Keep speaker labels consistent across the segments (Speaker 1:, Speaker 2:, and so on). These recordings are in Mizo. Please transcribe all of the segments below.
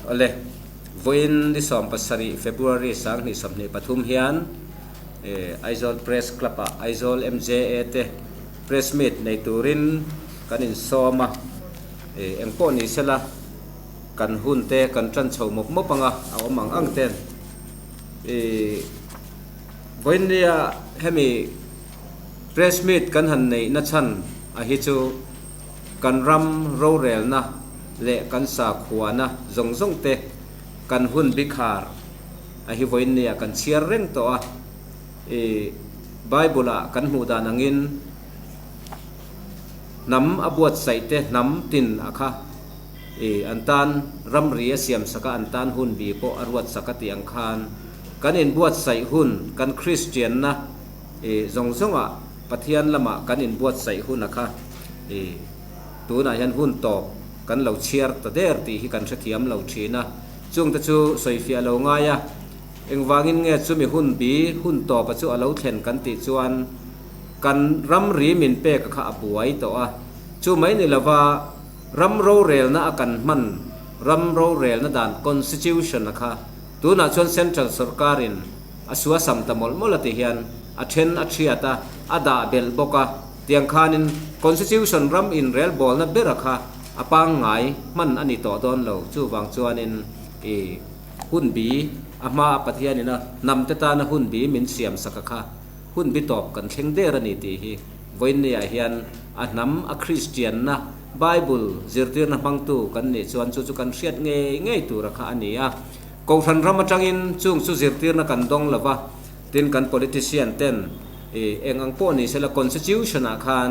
Speaker 1: Awle, vawiin ni 17 February 2023 hian Aizawl Press Club ah Aizawl MJA te Press Meet nei turin kan insawm a, engpawh ni sela kan hun te kan tan chho mawp mawp anga a awm ang ang ten. Vawiin nia hemi Press Meet kan han neih na chhan a hi chu kan ram rorelna leh kan sakhuana zawng zawng te kan hun bikhar a hi vawiin nia kan chhiar reng tawh a. I Bible ah kan hmuh dan angin hnam a buatsaih te hnam tin a kha i an tan ramri a siam sak a, an tan hun bi pawh a ruat sak a tih ang khan kan inbuatsaih hun kan Kristianna i zawng zawngah Pathian lamah kan inbuatsaih hun a kha i tunah hian hun tawp kan lo chhiar ta der tih hi kan hrethiam lo thin a, chungte chu sawifiah lo ngai a, engvangin nge chumi hun bi hun tawpa chu a lo thlen kan tih chuan kan ramri min pek a kha a buai tawh a, chu mai ni lova ram rorelna a kan hman ram rorelna dan constitution a kha tunah chuan central sorkarin A suasam ta mawlh mawlh a ti hian a then a thiat a, a dah belh bawk a. Tiang khanin Constitution ram inrelbawlna bera kha a pangngai hman a ni tawh dawn lo. Chuvang chuanin i hun bi a hma a Pathianin a hnamte tana hun bi min siam sak a kha hun bi tawp kan thleng der a ni tih hi vawiinniah hian a hnam a Kristianna Bible zirtirna hmangtu kan nih chuan chu chu kan hriat ngei ngei tura kha a ni a. Kohhran ram atangin chung chu zirtirna kan dawng lo va, tin kan politician ten i eng ang pawh ni sela constitution ah khan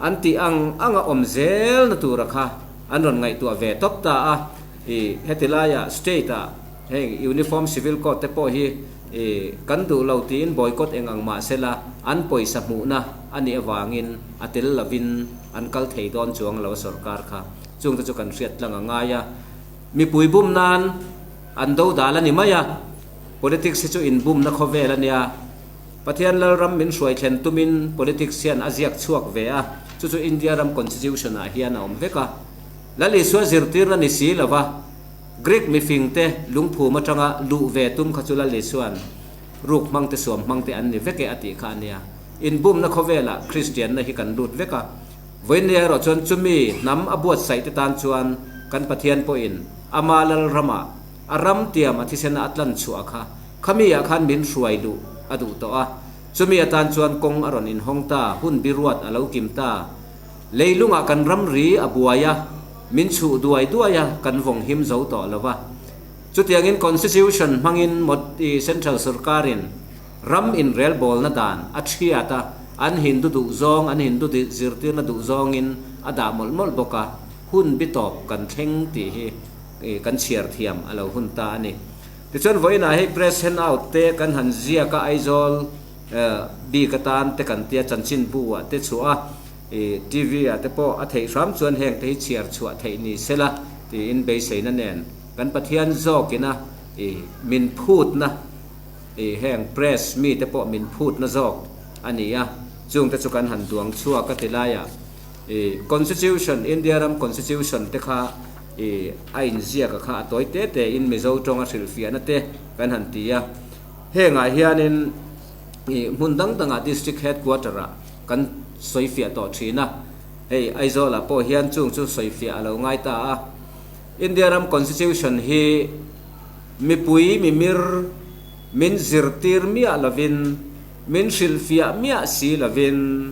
Speaker 1: an tih ang anga awm zel na tura kha an rawn ngaihtuah ve tawp ta a, i heti laia state ah heng uniform civil code te pawh hi i kan duh lo tiin boycott eng ang mah sela an pawisa hmuhna a nih avangin a tel lovin an kal thei dawn chuang lo a sorkar kha chung te chu kan hriat tlang a ngai a. Mipui bum nan an do dal a ni mai a, politics hi chu inbumna khawvel a nia. Pathian Lalram min hruai thlen tumin politics hian a ziak chhuak ve a, chu chu India ram constitution ah hian a awm vek a. Lal Isua zirtirna ni si lova Greek mifingte lungphum atanga luh ve tum kha chu Lal Isua'n ruk hmangte suam hmangte an ni vek e a tih kha a nia. Inbumna khawvelah Kristianna hi kan lut vek a. Vawinia erawh chuan chumi hnam a buatsaih te tan chuan kan Pathian pawhin ama lal ramah a ram tiam a thisena a tlan chhuah kha khami ah khan min hruai luh a duh tawh a, chumi atan chuan kawng a rawn inhawng ta, hun biruat a lo kim ta. Leilungah kan ramri a buai a, min chhuh duai duai a, kan vawng him zo tawh lo va. Chutiangin Constitution hmangin Modi Central Sorkarin Ram inrelbawlna dan a thiat a, an Hindu duh zawng, an Hindu zirtirna duh zawngin a dah mawlh mawlh bawk a, hun bi tawp kan thleng tih hi kan chhiar thiam a lo hun ta a ni. Tichuan vawiinah hei press handout te kan han ziak a, Aizawl bik atan te kan tia chanchinbu ah te chhuah a, TV ah te pawh a theih hram chuan heng te hi chhiar chhuah theih ni sela tiin beiseina nen kan Pathian zawkina min phutna I heng press mite pawh min phutna zawk a ni a, chungte chu kan han duang chhuak a ti laiah i constitution, India ram constitution te kha i a inziak a kha a tawi te te in Mizo tawnga hrilhfiahna te kan han ti a. Hengah hianin i hmun dang dangah district headquarter ah kan sawifiah tawh thin a, hei Aizawl ah pawh hian chung chu sawifiah a lo ngai ta a. India ram constitution hi Mipui mimir min zirtir miah lovin, min hrilhfiah miah si lovin,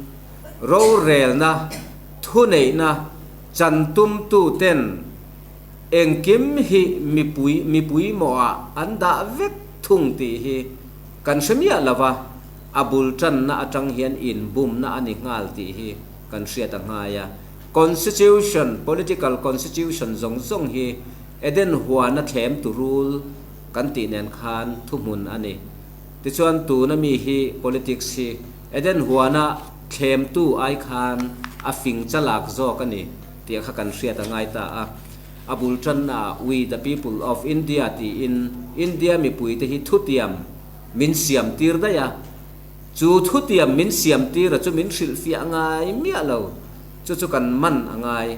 Speaker 1: rorelna, thuneihna chan tumtuten engkim hi mipui mipui mawhah an dah vek thung tih hi kan hre miah lo va, a bul tanna atang hian inbumna a ni nghal tih hi kan hriat a ngai a. Constitution, political constitution zawng zawng hi Eden huana thlem tu rul kan tih nen khan thuhmun a ni. Tichuan tuna mi hi politics hi Eden huana thlem tu ai khan a fing chalak zawk a ni tih kha kan hriat a ngai ta a. A bul tanna ah We the people of India tiin India mipui te hi thutiam min siam tir daih a. Chu thutiam min siam tir a chu min hrilhfiah ngai miah lo. Chu chu kan man a ngai,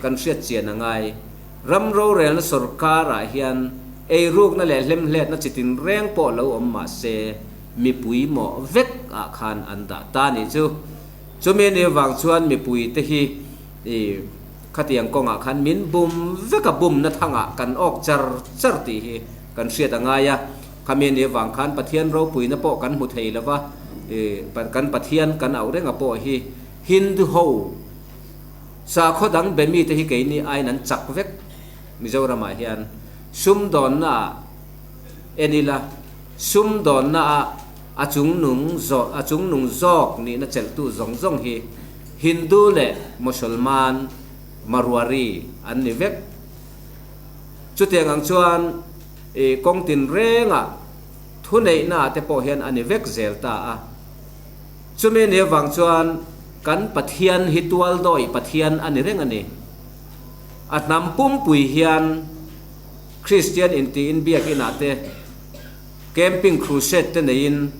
Speaker 1: kan hriat chian a ngai. Ram rorelna sorkarah hian eirukna leh hlemhletna chi tinreng pawh lo awm mah se, mipui mawh vek ah khan an dah ta nih chu. Chumi anih avang chuan mipui te hi i khatiang kawngah khan min bum vek a, bumna thangah kan awk char char tih hi kan hriat a ngai a. Khami anih avang khan Pathian ropuina pawh kan hmu thei lo va, i kan Pathian kan auh renga pawh hi Hindu ho sakhaw dang be mite hi keini aiin an chak vek Mizoramah hian sumdawnna ah en ila sumdawnna ah A chungnung zawh a chungnung zawk nihna chelhtu zawng zawng hi Hindu leh Mosolman Marwari an ni vek. Chutiang ang chuan i kawng tinrengah thuneihna ah te pawh hian a ni vek zel ta a. Chumi ni avang chuan kan Pathian hi tualdawi Pathian a ni reng a ni. A hnam pumpui hian Kristian intiin biakinah te, Camping crusade te neiin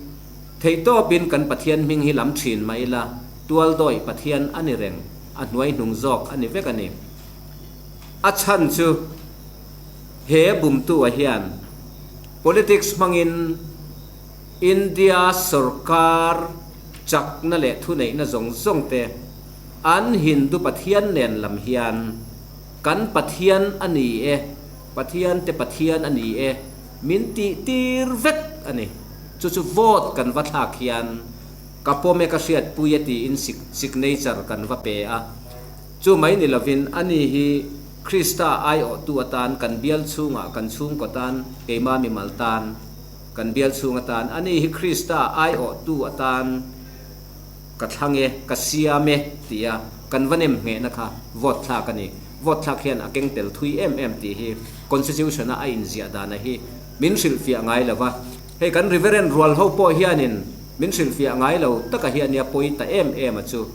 Speaker 1: theihtawpin kan Pathian hming hi lam thin mah ila, tualdawih Pathian a ni reng, a hnuai hnung zawk a ni vek a ni. A chhan chu he bumtu-a hian politics hmangin India sorkar chakna leh thuneihna zawng zawng te an Hindu Pathian nen lam hian kan Pathian a ni e, Pathian te Pathian a ni e, Min tih tir vek a ni. Chu chu vote kan va thlak hian ka pawm e ka hriatpui e tiin signature kan va pe a. Chu mai ni lovin ani hi Krista aiawhtu atan kan bial chhungah kan chhungkaw tan keima mimal tan kan bial chhung atan ani hi Krista aiawhtu atan Ka thlang e, ka siam e tia kan va nem nghehna kha vote thlak a ni. Vote thlak hian a keng tel thui em em tih hi Constitution-a a inziah dana hi min hrilhfiah ngai lo va. Hei kan Reverend rual ho pawh hianin min hrilhfiah ngai lo taka hi a nia pawi ta em em a chu.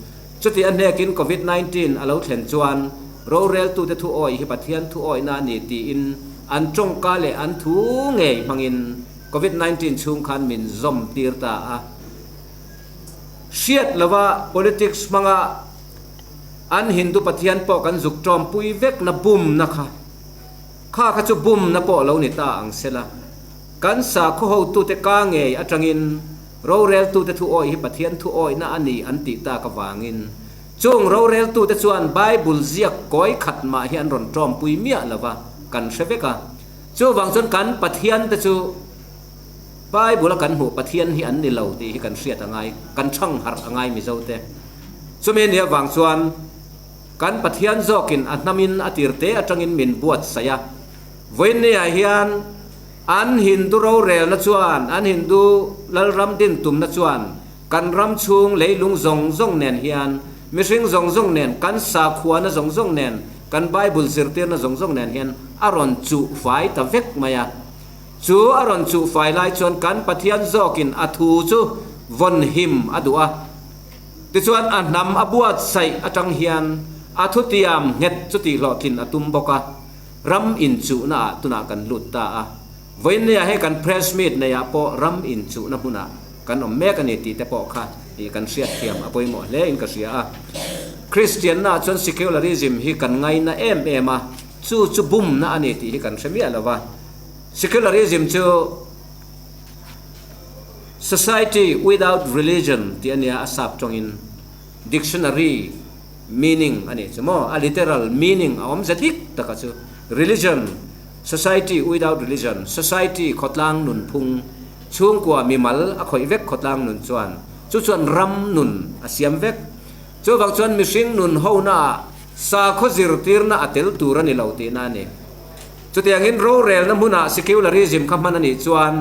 Speaker 1: Chuti a hnekin Covid 19 a lo thlen chuan roreltute thu awih hi Pathian thu awihna a ni tiin an tawngka leh an thu ngei hmangin Covid 19 chhung khan min zawm tir ta a. Hriat lova politics hmanga an Hindu pathian pawh kan zuk tawmpui vekna bumna kha, kha kha chu bumna pawh lo ni ta ang sela. Kan sakhaw hotute ka ngei atangin roreltute thu awih hi Pathian thu awihna a ni an tih tak avangin chung roreltute chuan Bible ziak kawi khat mah hi an rawn tawmpui miah lova kan hre vek a. Chuvang chuan kan Pathiante chu. Bible a kan hmuh Pathian hi an ni lo tih hi kan hriat a ngai, kan chhang harh a ngai Mizo te. Chumi nia vang chuan kan Pathian zawkin a hnamin a tirte atangin min buatsaih a. Vawiinniah hian an Hindu rorelna chuan, an Hindu Lalram din tumna chuan kan ram chhung leilung zawng zawng nen hian, mihring zawng zawng nen, kan sakhuana zawng zawng nen, kan Bible zirtirna zawng zawng nen hian a rawn chuh fai ta vek mai a. Chu a rawn chuh fai lai chuan kan Pathian zawkin a thu chu vawn him a duh a. Tichuan a hnam a buatsaih atang hian a thutiam nghet chu tihhlawhtlin a tum bawk a, ram inchuhna ah tunah kan lut ta a. Vawiinnia hei kan press meet neih ah pawh ram inchuhna hmunah kan awm mek a ni tih te pawh kha ih kan hriatthiam a pawimawh hle in ka hria a. Kristianna ah chuan secularism hi kan ngaina em em a, chu chu bumna a ni tih hi kan hre miah lo va. Secularism chu society without religion tih a nia a sap tawngin dictionary meaning a nih chu maw a literal meaning a awmze dik taka chu religion society without religion society khawtlang nunphung chhungkua mimal a khawih vek khawtlang nun chuan chu chuan ram nun a siam vek chuvang chuan mihring nun hona ah sakhaw zirtirna a tel tur a ni lo tihna a ni. Chutiangin rorelna hmunah secularism kha hman a nih chuan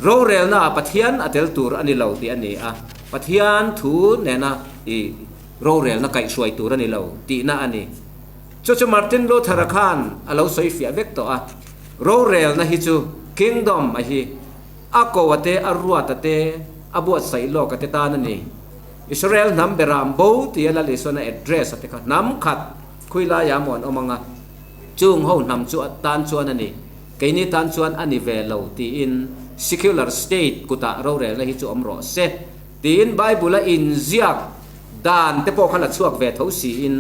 Speaker 1: rorelnaah Pathian a tel tur a ni lo tih a ni a, Pathian thu nena i rorelna kaihhruai tur a ni lo tihna a ni. Chu chu Martin Luther-a khan a lo sawi fiah vek tawh a, rorelna hi chu kingdom a hi a ko a te, a ruat a te, a buatsaih lawk a te tan a ni. Israel hnam beram bo tia Lal Isuan a address a te kha hnam khat khuilaiah maw an awm ang a, Chung ho hnam chu tan chuan a ni, keini tan chuan a ni ve lo tiin secular state kutah rorelna hi chu awm rawh se tiin Bible a inziak dan te pawh kha la chhuak ve tho siin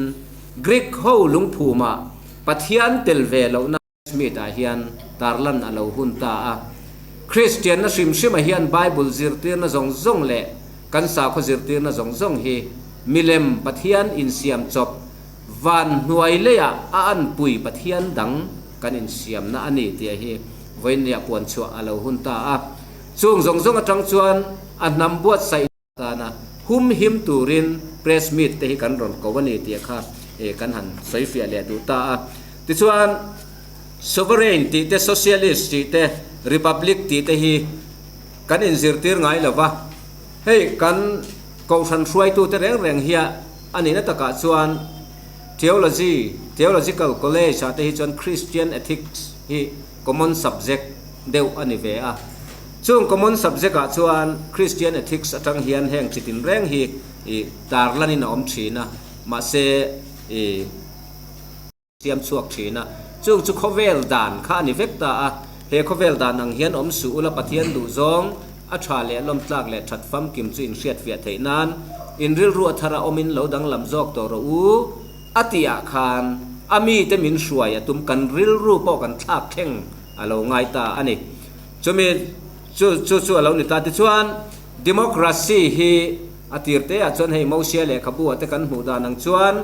Speaker 1: Greek ho lungphumah. Pathian tel ve lohna Smith-ah hian tarlan a lo hun ta a. Kristianna hrim hrima hian Bible zirtirna zawng zawng leh kan sakhaw zirtirna zawng zawng hi milem Pathian insiam chawp van hnuai leiah a anpui Pathian dang kan insiamna a ni tih hi vawiinniah puanchhuah a lo hun ta a. Chung zawng zawng atang chuan a hnam buatsaih tana hum him turin press meet te hi kan rawn ko a ni tih kha kan han sawi fiah leh duh ta a. Tichuan sovereign tih te, socialist tih te, republic tih te hi kan inzirtir ngai lo va. Hei kan kohhran hruaitute reng reng hia a nihna takah chuan theology, theological college ah te hi chuan Christian ethics hi common subject deuh a ni ve a. Chung common subject ah chuan Christian ethics atang hian heng chi tinreng hi ih tarlanin a awm thin a, mahse ih siam chhuak thin a. Chung chu khawvel dan kha a ni vek ta a, he khawvel dan ang hian awm suh ula Pathian duhzawng a tha leh lawmtlak leh that famkim chu inhriatfiah theih nan in rilru a thar a awmin lo danglam zawk tawh rawh u a tih ah khan a mite min hruai a tum kan rilru pawh kan thlak thleng a lo ngai ta a ni. Chumi chu chu chu a lo ni ta. Tichuan, democracy hi a tir te ah chuan hei Mosia lehkhabu ah te kan hmuh dan ang chuan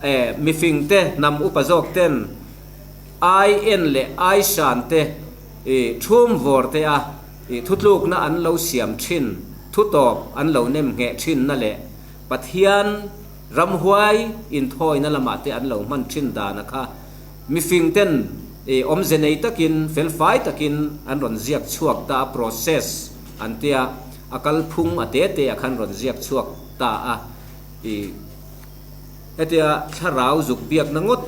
Speaker 1: eh mifing te hnam upa zawk ten ai en leh ai shan te ih thum vawr te a ih thutlukna an lo siam thin, thutawp an lo nem ngheh thin na leh Pathian ramhuai inthawina lamah te an lo hman thin dan a kha Mifing ten i awmze nei takin, felfai takin an rawn ziak chhuak ta a, process an tia, a kalphung a te te ah khan rawn ziak chhuak ta a, i hetia thlarau zuk biakna ngawt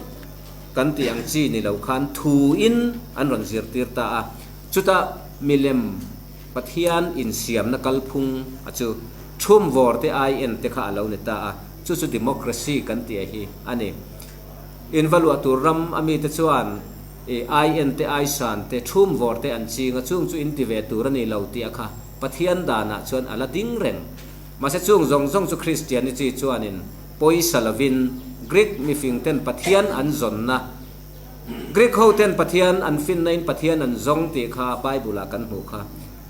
Speaker 1: kan tih ang chi ni lo khan thu in an rawn zirtir ta a, chutah milem Pathian insiamna kalphung a chu thumvawr te ai en te kha a lo ni ta a, chu chu democracy kan tih a hi a ni. In va luah tur ram a mite chuan i ai en te ai san te thum vawr te an ching a, chung chu in ti ve tur a ni lo tih a kha Pathian danah chuan a la ding reng. Mahse chung zawng zawng chu Kristiani chi chuanin pawisa lovin Greek mifing ten Pathian an zawnna, Greek ho ten Pathian an finna in Pathian an zawng tih kha Bible ah kan hmuh kha.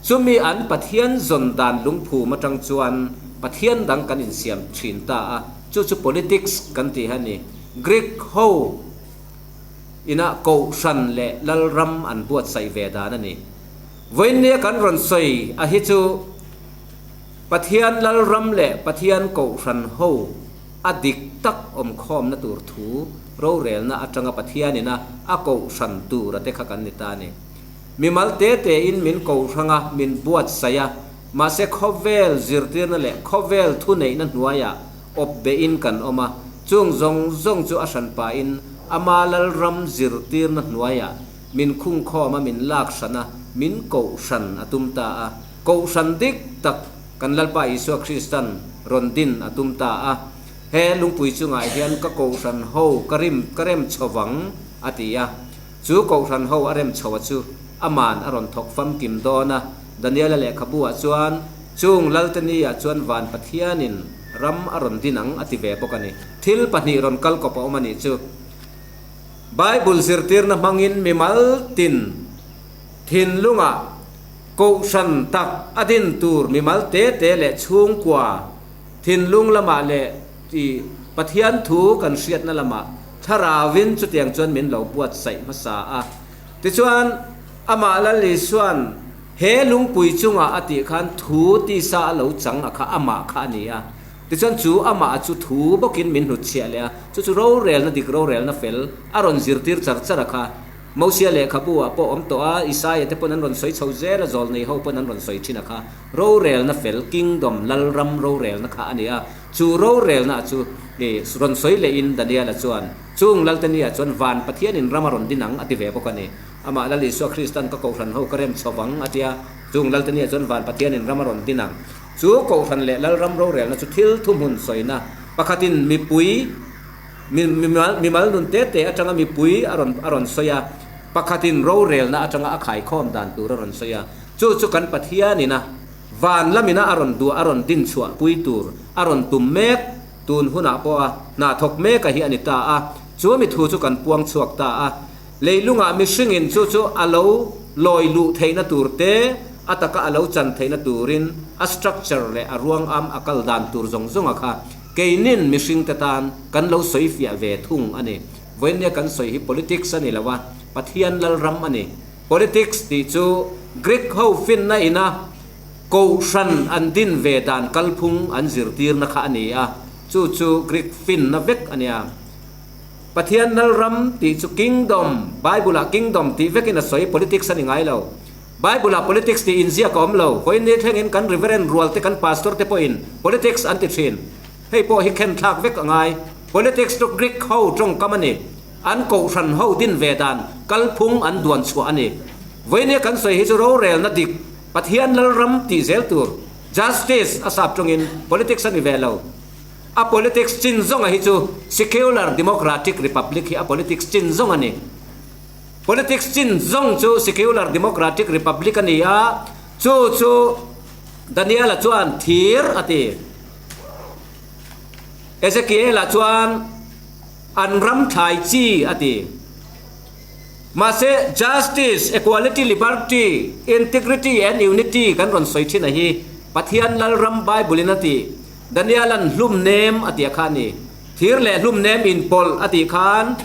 Speaker 1: Chumi an Pathian zawn dan lungphum atang chuan Pathian dang kan insiam thin ta a, chu chu politics kan tih a ni. Greek ho ina Kohhran leh Lalram an buatsaih ve dan a ni. Vawiinnia kan rawn sawi a hi chu Pathian Lalram leh Pathian Kohhran ho a dik tak awmkhawmna tur thu rorelna atanga Pathian ina a Kohhran tur a te kha kan ni ta a ni. Mimal te tein min Kohhrang a, min buatsaih a, mahse khawvel zirtirna leh khawvel thuneihna hnuaiah awp behin kan awm a, chung zawng zawng chu a hranpain ama Lalram zirtirna hnuaiah min khungkhawm a, min lak hran a, min kohhran a tum ta a. Kohhran dik tak kan Lalpa Isua Kristan rawn din a tum ta a, He lungpui chungah hian ka kohhran ho ka rim ka rem chho vang, a ti a. Chu kohhran ho a rem chho a chu aman a rawn thawk famkim dawn a, Daniela lehkhabu ah chuan chung Lalte ni ah chuan van Pathianin ram a rawn din ang a ti ve bawk a ni. Thil pahnih rawn kal kawp a awm a nih chu. Bible zirtirna hmangin mimal tin thinlungah kohhran tak a din tur mimal te te leh chhungkua thinlung lamah leh i Pathian thu kan hriatna lamah thlarauin chutiang chuan min lo buatsaih hmasa a. Tichuan, amah Lal Isua'n he lungpui chungah a tih khan thu tisa a lo chang a kha amah kha a ni a. Tichuan chu amah chu thu bawkin min hnutchhiah leh a, chu chu rorelna dik rorelna fel a rawn zirtir char char a kha. Mosia lehkhabu ah pawh awm tawh a, Isaia te pawn an rawn sawi chho zel a, zawlnei ho pawn an rawn sawi thin a kha. Rorelna fel, Kingdom, Lalram rorelna kha a ni a. Chu rorelna chu i rawn sawi lehin Daniela chuan, Chung Laltania chuan van Pathianin ram a rawn din ang a ti ve bawk a ni. Amah Lal Isua Kristan ka Kohhran ho ka rem chho vang a ti a, Chung Laltania chuan van Pathianin ram a rawn din ang. Chu Kohhran leh Lalram rorelna chu thil thuhmun sawina pakhatin mipui mimal nun te te atanga mipui a rawn a rawn sawi a, pakhatin rorelna atanga a khaikhawm dan tur a rawn sawi a. Chu chu kan Pathianin a van lamina a rawn duah a rawn din chhuah pui tur a rawn tum mek tun hunah pawh a hna thawk mek a hi a ni ta a. Chu mi thu chu kan puang chhuak ta a. Leilungah mihringin chu chu a lo lawi luh theihna tur te, a taka a lo chan theihna turin a structure leh a ruangam a kal dan tur zawng zawnga kha keinin mihringte tan kan lo sawi fiah ve thung a ni. Vawinia kan sawi hi politics a ni lo a, Pathian Lalram a ni. Politics tih chu Greek ho finna ina Kohhran an din ve dan kalphung an zirtirna kha a ni a, chu chu Greek finna vek a nia. Pathian Lalram tih chu Kingdom, Bible-ah Kingdom tih vekin a sawi, politics a ni ngai lo. Bible-ah politics tih inziak a awm lo. Vawiin thlengin kan Reverend rual te, kan Pastor te pawhin politics an ti thin. Hei pawh hi khen thlak vek a ngai. Politics chu Greek ho tawngkam a ni. An kohhran ho din ve dan kalphung an duan chhuah a ni. Vawiin kan sawi hi chu rorelna dik, Pathian Lalram tih zel tur, justice a sap tawngin politics a ni ve lo. A politics chin zawnga hi chu secular democratic republic hi a politics chin zawng a ni. Politics chin zawng chu secular democratic republic a ni a, chu chu Daniel-a chuan thir a ti. Ezekiel-a chuan an ram thlai chi a ti. Mahse, justice, equality, liberty, integrity and unity kan rawn sawi thin a hi Pathian Lalram Bible-in a ti. Daniel-a'n hlum nem a tih a kha a ni. Thir leh hlum nem inpawlh a tih khan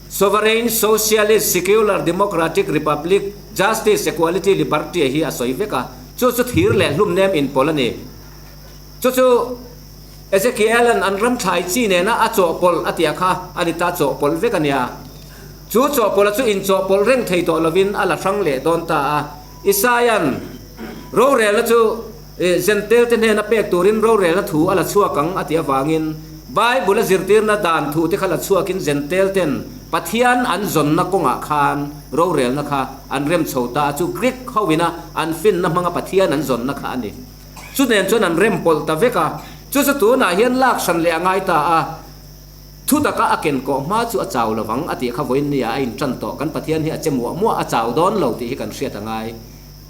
Speaker 1: Sovereign, Socialist, Secular, Democratic, Republic, Justice, Equality, Liberty a hi a sawi vek a. Chu chu thir leh hlum nem inpawlh a ni. Chu chu Ezekiel-a'n an ram thlai chi nena a chawhpawlh a tih kha a ni ta, chawhpawlh vek a nia. Chu chawhpawlha chu inchawhpawlh reng thei tawh lovin a la hrang leh dawn ta a. Isaia'n rorelna chu Zentelte hnena pek turin rorelna thu a la chhuak ang a tih avangin Bible-a zirtirna dan thu te kha la chhuakin Zentelten Pathian an zawnna kawngah khan rorelna kha an rem chho ta a, chu Greek hoina an finna hmanga Pathian an zawnna kha a ni. Chu nen chuan an rem pawlh ta vek a, chu chu tunah hian lak hran leh a ngai ta a, thu taka a ken kawh hma chu a chau lo vang a tih kha vawiin nia a intan tawh, kan Pathian hi a che muah muah a chau dawn lo tih hi kan hriat a ngai.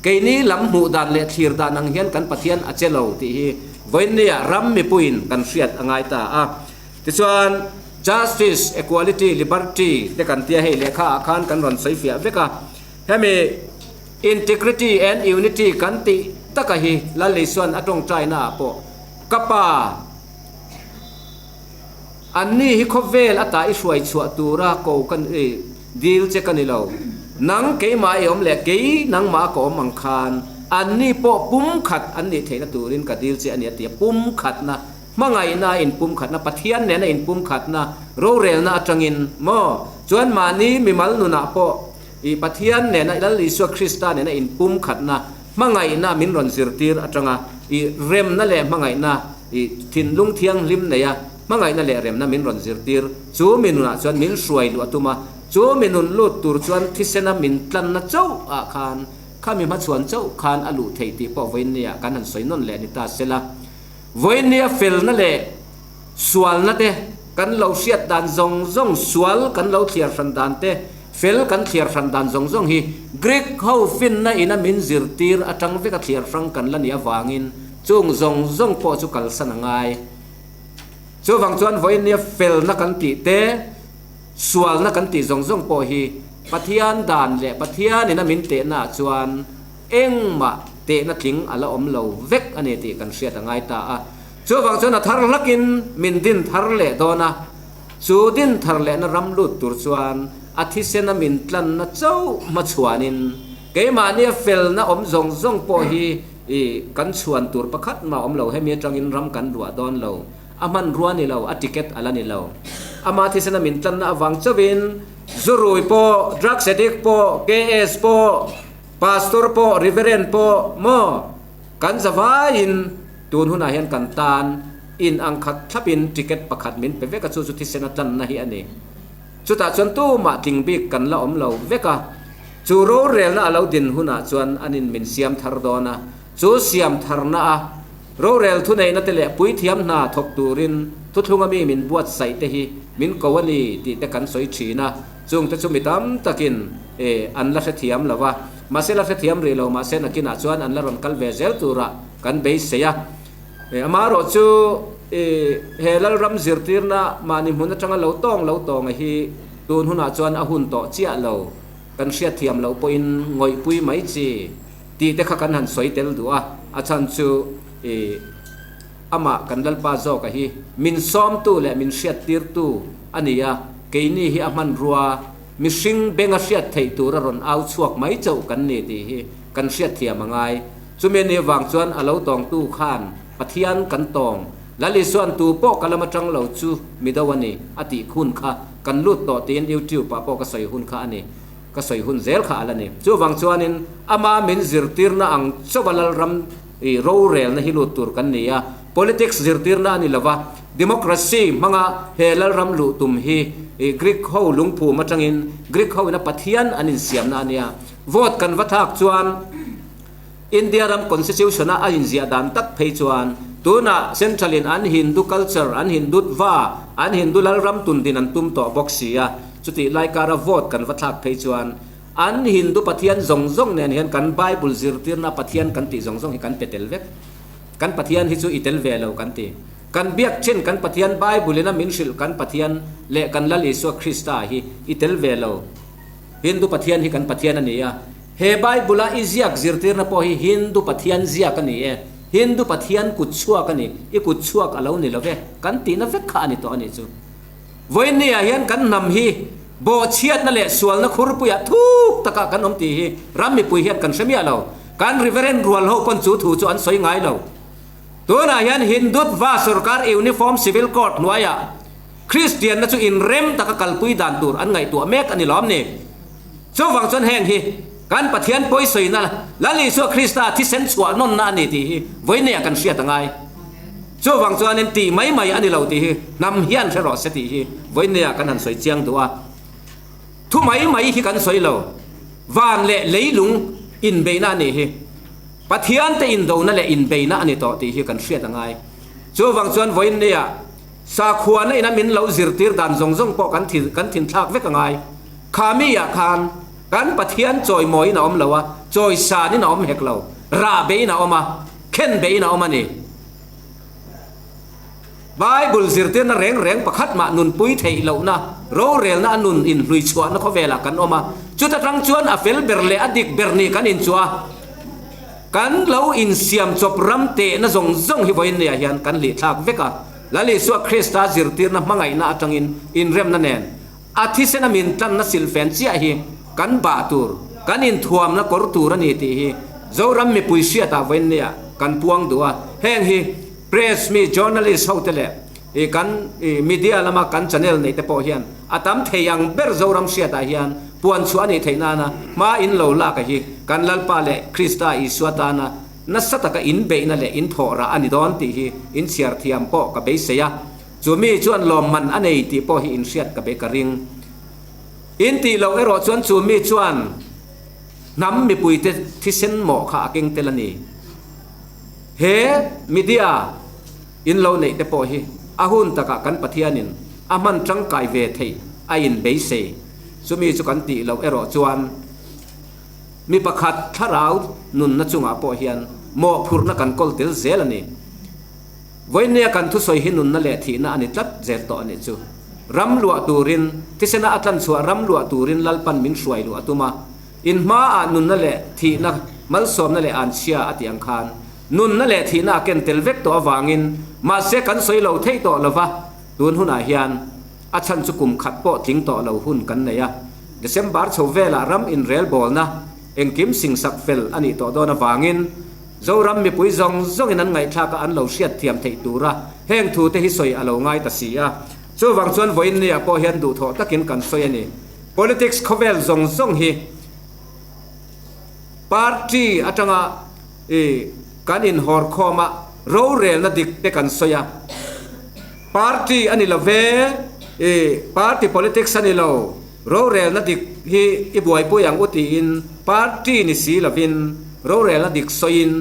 Speaker 1: Keini lam hmuh dan leh thlir dan ang hian kan Pathian a che lo tih hi vawiin nia ram mipuiin kan hriat a ngai ta a. Tichuan, Justice, Equality, Liberty te kan tia hei lehkha ah khan kan rawn sawi fiah vek a, hemi, Integrity and Unity kan tih taka hi Lal Isua'n a tawngtaina ah pawh ka pa anni hi khawvel ata i hruai chhuah tura ko ka ni dil che ka ni lo. Nang keimah i awm leh kei nangmah ka awm ang khan anni pawh pumkhat an nih theihna turin ka dil che a ni a ti a. Pumkhatna, hmangaihna a inpumkhatna, Pathian nena inpumkhatna, rorelna atangin maw chuan mahni mimal nunah pawh I Pathian nena Lal Isua Krista nena inpumkhatna, hmangaihna min rawn zirtir atanga i remna leh hmangaihna, i thinlung thianghlim neia hmangaihna leh remna min rawn zirtir, chu mi nunah chuan min hruai luh a tum a, chu mi nun lut tur chuan thisena min tlanna chauh ah khan, kha mi hmachhuan chauh khan a luh theih tih pawh vawiinnia kan han sawi nawn leh ni ta sela. Vawiinnia felna leh Sualna te kan lo hriat dan zawng zawng, sual kan lo thliar hran dan te, fel kan thliar hran dan zawng zawng hi Greek ho finna ina min zirtir atang veka thliar hrang kan la nih avangin chung zawng zawng pawh chu kalsan a ngai. Chuvang chuan vawinia felna kan tih te, sualna kan tih zawng zawng pawh hi Pathian dan leh Pathian ina min tehna ah chuan engmah tehna tling a la awm lo vek a ni tih kan hriat a ngai ta a. Chuvang chuan a thar hlakin min din thar leh dawn a, chu din thar lehna ram lut tur chuan a thisena min tlanna chauh hmachhuanin keimahnia felna awm zawng zawng pawh hi i kan chhuan tur pakhat mah awm lo, hemi atangin ram kan luah dawn lo, a hmanrua ni lo, a ticket a la ni lo. Ama thisena min tlanna avang chauhin zurui pawh, drugs addict pawh, KS pawh, pastor pawh, reverend pawh maw kan zavaiin, Tun hunah hian kan tan in ang khat thlapin ticket pakhat min pe vek a, chu chu thisen a tlanna hi a ni. Chutah chuan tumah tling bik kan la awm lo vek a, chu rorelna a lo din hunah chuan an in min siam thar dawn a, chu siam tharna a rorel thuneihna te leh puithiam hna thawk turin thuthlunga mi min buatsaih te hi min ko a ni tih te kan sawi thin a, chung te chu mi tam takin an la hrethiam lo a, mahse la hrethiam rih lo mahse nakinah chuan an la rawn kal ve zel turah Kan beisei a, amaherawh chu he Lalram zirtirna mahni hmun atanga lo tawng lo tawnga hi tun hunah chuan a hun tawh chiah lo, kan hriatthiam loh pawhin ngawihpui mai chi tih te kha kan han sawi tel duh a, a chhan chu i amah kan Lalpa zawka hi min sawmtu leh min hriattirtu a ni a, keini hi a hmanrua mihring benga hriat theih tura rawn au chhuak mai chauh kan ni tih hi kan hriatthiam a ngai. Chumi a nih vang chuan a lo tawngtu khan Pathian kan tawng, Lal Isuan tu pawh ka lam atang lo chu mi do a ni a tih hun kha kan lut tawh tiin YouTube ah pawh ka sawi hun kha a ni. Ka sawi hun zel kha a la ni. Chuvang chuanin ama min zirtirna ang chauha Lalram i rorelna hi lut tur kan ni a, politics zirtirna a ni lova, democracy hmanga he Lalram luh tum hi i Greek ho lungphum atangin Greek ho ina Pathian an insiamna a nia. Vote kan va thlak chuan India ram constitution a a inziah dan tak phei chuan tunah central in an Hindu culture, an Hindutva, an Hindu Lalram tundin an tum tawh bawk si a, chutih lai kara vote kan va thlak phei chuan an Hindu Pathian zawng zawng nen hian kan Bible zirtirna Pathian kan tih zawng zawng hi kan pe tel vek. Kan Pathian hi chu i tel ve lo kan ti. Kan biak thin kan Pathian Bible in a min hrilh kan Pathian leh kan Lal Isua Krista hi i tel ve lo. Hindu Pathian hi kan Pathian a ni a. He Bible-a i ziak zirtirna pawh hi Hindu Pathian ziak a ni e. Hindu Pathian kut chhuak a ni. I kut chhuak a lo ni lo ve. Kan tihna vek kha a ni tawh a nih chu. Vawiinniah hian kan hnam hi bawhchhiatna leh sualna khurpuiah thuk takah kan awm tih hi ram mipui hian kan hre miah lo. Kan Reverend rual ho pawn chu thu chu an sawi ngai lo. Tunah hian Hindutva sorkar Uniform Civil Code hnuaiah Kristianna chu inrem taka kalpui dan tur an ngaihtuah mek a ni lawm ni? Chuvang chuan heng hi kan Pathian pawisawina Lal Isua Krista thisen chhuah nawnna a ni tih hi vawineia kan hriat a ngai. Chuvang chuanin tih mai mai a ni lo tih hi hnam hian hre rawh se tih hi vawineia kan han sawi chiang duh a. Thu mai mai hi kan sawi lo. Van leh leilung inbeihna a nih hi. Pathian te indona leh inbeihna a ni tawh tih hi kan hriat a ngai. Chuvang chuan vawineia Sakhuana ina min lo zirtir dan zawng zawng pawh kan kan thinthlak vek a ngai. Kha mi ah khan kan Pathian chawimawiin a awm lo a, chawisanin a awm hek lo, rah beiin a awm a, khen beiin a awm a ni. Bible zirtirna reng reng pakhat mah nunpui theih lohna, rorelna a nun inhluichhuahna khawvelah kan awm a, chuta tang chuan a fel ber leh a dik ber nih kan inchuah a. Kan lo insiam chawp ram tehna zawng zawng hi vawiin nia hian kan hlih thlak vek a. Lal Isua Krista zirtirna hmangaihna atangin inremna nen a thisena min tlanna silhfen chiah hi kan bah tur, kan inthuamna kawr tur a ni tih hi Zoram mipui hriatah vawiin nia kan puang duh a. Heng hi press mi, journalist hote leh i kan i media lama kan channel neih te pawh hian a tam thei ang ber Zoram hriatah hian puan chhuah a nih theih nana hma in lo lak a hi kan Lalpa leh Krista Isua tana nasa taka in beihna leh in thawh rah a ni dawn tih hi in chhiar thiam pawh ka beisei a, chu mi chuan lawmman a nei tih pawh hi in hriat ka be ka ring. In tih loh erawh chuan chu mi chuan hnam mipuite thisen mawh kha a keng tel a ni. He media. In lo neih te pawh hi a hun takah kan Pathianin a hman tangkai ve theih a in beisei. Chumi chu kan tih loh erawh chuan mi pakhat thlarau nunna chungah pawh hian mawhphurhna kan kawl tel zel a ni. Vawinia kan thusawi hi nunna leh thihna a ni tlat zel tawh a nih chu. Ram luah turin, thisena a tlanchhuah ram luah turin Lalpan min hruai luh a tum a. In hmaah nunna leh thihna, malsawmna leh anchhia a tih ang khan nunna leh thihna a ken tel vek tawh avangin mahse kan sawi lo theih tawh lova, tun hunah hian a chhan chu kum khat pawh tling tawh lo hun kan nei a, December chho velah ram inrelbawlna engkim singsak fel a nih tawh dawn avangin Zoram mipui zawng zawngin an ngaihthlak a an lo hriatthiam theih tura heng thute hi sawi a lo ngai ta si a, chuvang chuan vawiin niah pawh hian duhthawh takin kan sawi a ni. Politics khawvel zawng zawng hi party atanga i kan inhawrkhawm a, rorelna dik te kan sawi a. Party a ni lo ve, i party politics a ni lo, rorelna dik hi i buaipui ang u tiin party ni si lovin rorelna dik sawiin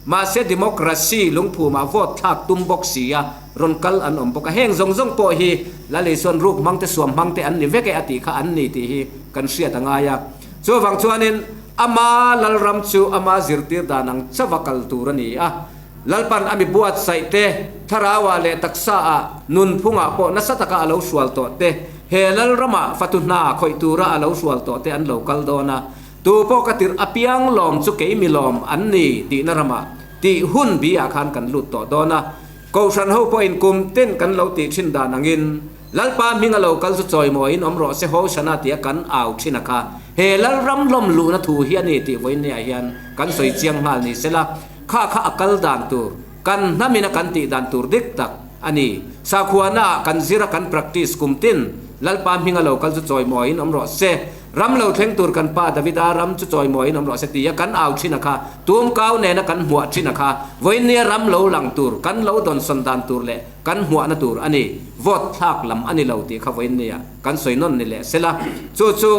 Speaker 1: Mahse democracy lungphumah vote thlak tum bawk si a, rawn kal an awm bawk a. Heng zawng zawng pawh hi Lal Isuan ruk hmang te suam hmang te an ni vek e a tih kha an ni tih hi kan hriat a ngai a. Chuvang chuanin ama Lalram chu ama zirtir dan ang chauha kal tur a ni a. Lalpan a mi buatsaih te. Thlarauah leh taksaah, nunphungah pawh nasa taka a lo hrual tawh te, he Lalramah fatu hna khawih tura a lo hrual tawh te an lo kal dawn a. Tu pawh ka tirh apiang lawm chu kei mi lawm an ni tihna ramah tih hun bi ah khan kan lut tawh dawn a. Kohhran ho pawhin kum tin kan lo tih thin dan angin Lalpa hming a lo kal chu chawimawiin awm rawh se Hosanna tia kan au thin a kha he Lalram lawm luhna thu hi a ni tih vawiinniah hian kan sawi chiang nghal ni sela kha kha a kal dan tur kan hnamina kan tih dan tur dik tak a ni. Sakhuana ah kan zir a kan practice kum tin Lalpa hming a lo kal chu chawimawiin awm rawh se. Ram lo thleng tur kan pa Davida ram chu chawimawiin awm rawh se tia kan au thin a kha, tumkau nena kan hmuah thin a kha, vawiinnia ram lo lang tur, kan lo dawnsawn dan tur leh kan hmuahna tur a ni, vote thlak lam a ni lo tih kha vawiinnia kan sawi nawn ni leh sela. Chu chu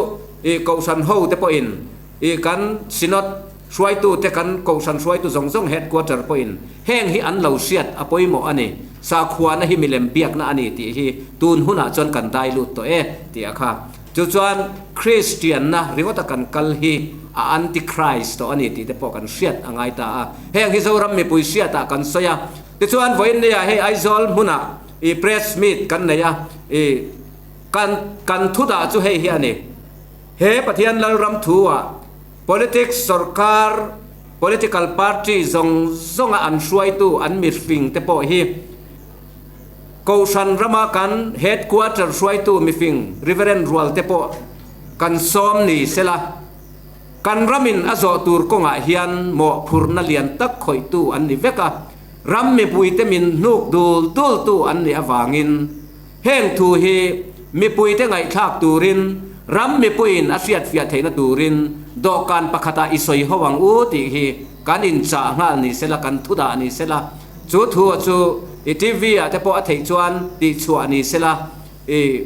Speaker 1: i Kohhran ho te pawhin i kan Synod hruaitu te kan Kohhran hruaitu zawng zawng Headquarter pawhin heng hi an lo hriat a pawimawh a ni, sakhuana hi milem biakna a ni tih hi tun hunah chuan kan dai lut tawh e tih a kha. Chu chuan Kristianna ringawta kan kal hi a anti-Christ tawh a ni tih te pawh kan hriat a ngai ta a. Heng hi Zoram mipui hriatah kan sawi a. Tichuan vawiinnia hei Aizawl hmunah i press meet kan nei a, i kan kan thu dah chu hei hi a ni. He Pathian Lalram thu-ah politics sorkar, political party zawng zawnga an hruaitu an mihring te pawh hi, Kohhran rama kan Headquarter hruaitu mifing Reverend Rualte pawh kan sawm ni sela, kan ramin a zawh tur kawngah hian mawhphurhna lian tak khawihtu an ni vek a, ram mipuite min hnuk dul dultu an nih avangin heng thu hi mipuite ngaihthlak turin ram mipuiin a hriatfiah theihna turin dawhkan pakhatah i sawi ho ang u tih hi kan inchah nghal ni sela, kan thudah ni sela. Chu thu chu i TV ah te pawh a theih chuan tih chhuah ni sela, i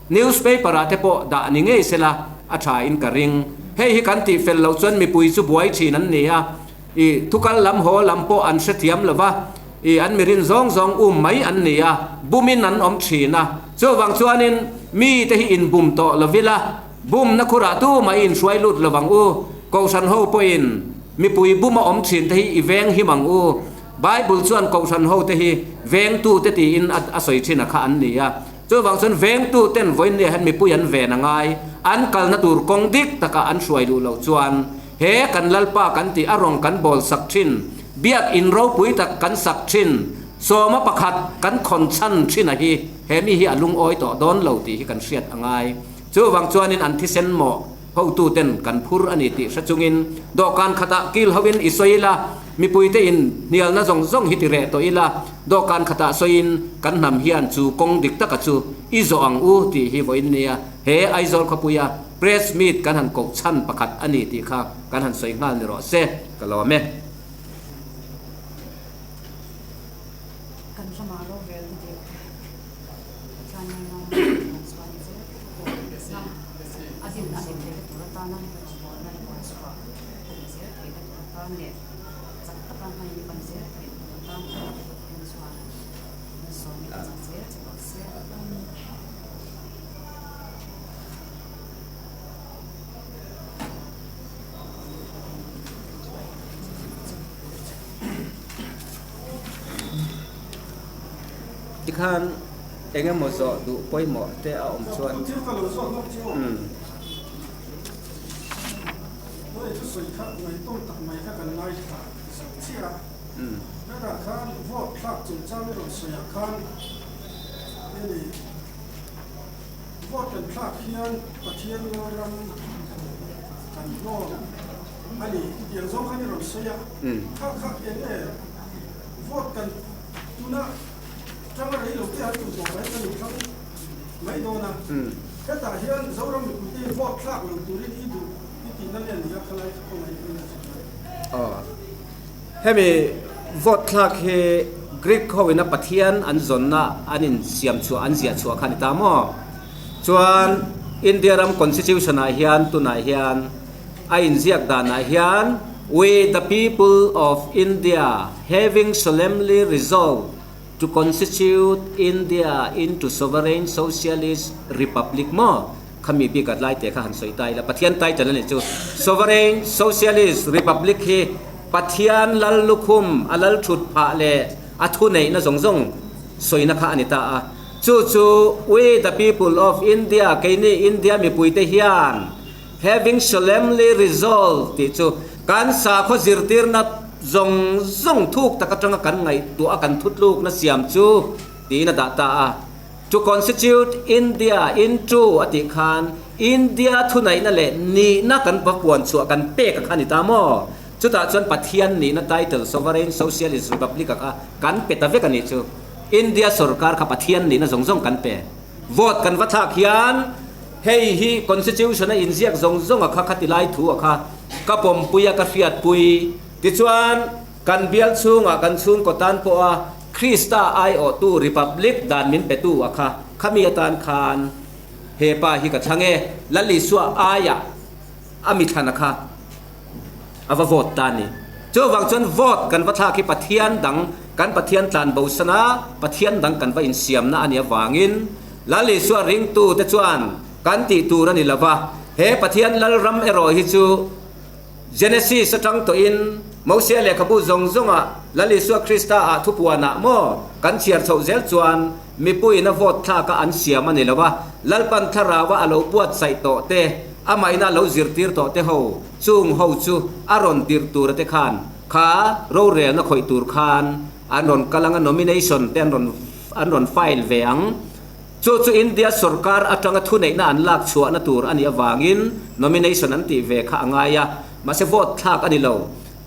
Speaker 1: newspaper ah te pawh dah ni ngei sela a tha in ka ring. Hei hi kan tih fel loh chuan mipui chu buai thin an ni a, i thukal lam haw lam pawh an hrethiam lo va, i an mirin zawng zawng um mai an ni a, bumin an awm thin a. Chuvang chuanin mi te hi inbum tawh lo ila, bumna khurah tumah i inhruai lut lo vang u. Kohhran ho pawhin Mipui buma awm thin te hi i veng him ang u. Bible chuan Kohhran ho te hi vengtu te tiin a sawi thin a kha an ni a. Chuvang chuan vengtu ten vawiinnia hian mipui an ven a ngai. An kalna tur kawng dik taka an hruai duh loh chuan he kan Lalpa kan tih a rawng kan bawl sak thin, biak in ropui tak kan sak thin, sawma pakhat kan khawn chhan thin a hi he mi hi a lungawi tawh dawn lo tih hi kan hriat a ngai. Chuvang chuanin an thisen mawh. Hotuten kan phur a ni tih hre chungin dawhkan khatah kil hoin i sawi ila, mipuite in hnialna zawng zawng hi ti reh tawh ila, dawhkan khatah sawiin kan hnam hian chu kawng dik taka chu i zawh ang u tih hi vawiin nia he Aizawl khawpuia Press Meet kan han koh chhan pakhat a ni tih kha kan han sawi nghal ni rawh se, ka lawm e.
Speaker 2: Kan ramah rorelna dik Pathian lalram kan chuan zel pawh a din a nih theihna tur atana rawngbawlna leh buaichhuah a nih zel theihna tur atan leh chak taka hmain pan zel theih tur atan Pathian chuan min sawmin a chak zel che rawh se.
Speaker 1: Tikhan eng emaw zawh duh pawimawh te a awm chuan umm.
Speaker 3: Tanga rei lo te an tum tawh mai ka ni thlang mai dawn a, hetah hian Zoram mipuite hi vote thlak lo turin i duh i tihna nge ni a khalai kha khawngaih in a chhun a.
Speaker 1: Aw. Hemi vote thlak hi Greek ho ina Pathian an zawnna an in siam chhuah an ziah chhuah kha a ni ta maw? Chuan India ram constitution ah hian tunah hian a inziak danah hian We the people of India having solemnly resolved to constitute India into sovereign socialist republic maw? Khami bik at lai te kha han sawi ta ila Pathian title a nih chu Sovereign Socialist Republic hi Pathian lal lukhum a lal thut phah leh. A thuneihna zawng zawng sawina kha a ni ta a. Chu chu We the people of India, keini India mipuite hian having solemnly resolved tih chu kan sakhaw zirtirna zawng zawng thuk tak atanga kan ngaihtuah a kan thutlukna siam chu tiin a dah ta a. To constitute India into a tih khan India thunaihna leh nihna kan va puan chhuah kan pek a kha a ni ta maw? Chutah chuan Pathian nihna title Sovereign Socialist Republic a kha kan pe ta vek a nih chu. India sorkar kha Pathian nihna zawng zawng kan pe. Vote kan va thlak hian hei hi Constitution a inziak zawng zawng a kha khati lai thu a kha ka pawmpui a ka hriatpui. Tichuan kan bial chhungah kan chhungkaw tan pawha Krista aiawhtu Republic dan min petu a kha khami atan khan he pa hi ka thlang e, Lal Isua aiah a mi thlan a kha a va vote ta a ni. Chuvang chuan vote kan va thlak hi Pathian dang kan Pathian tlan bosan a, Pathian dang kan va insiamna a nih avangin Lal Isua ringtute chuan kan tih tur a ni lova, he Pathian Lalram erawh hi chu Genesis atang tawhin Mosia lehkhabu zawng zawngah Lal Isua Krista ah thupuanah maw kan chhiar chhoh zel chuan mipuiin a vote thlak a an siam a ni lo a, Lalpan thlarau a a lo buatsaih tawh te, amah in a lo zirtir tawh te ho, chung ho chu a rawn tirh tur a te khan kha rorelna khawih tur khan an rawn kal ang a, nomination te an rawn an rawn file ve ang. Chu chu India sorkar atanga thuneihna an lak chhuahna tur a nih avangin nomination an tih ve kha a ngai a, mahse vote thlak a ni lo.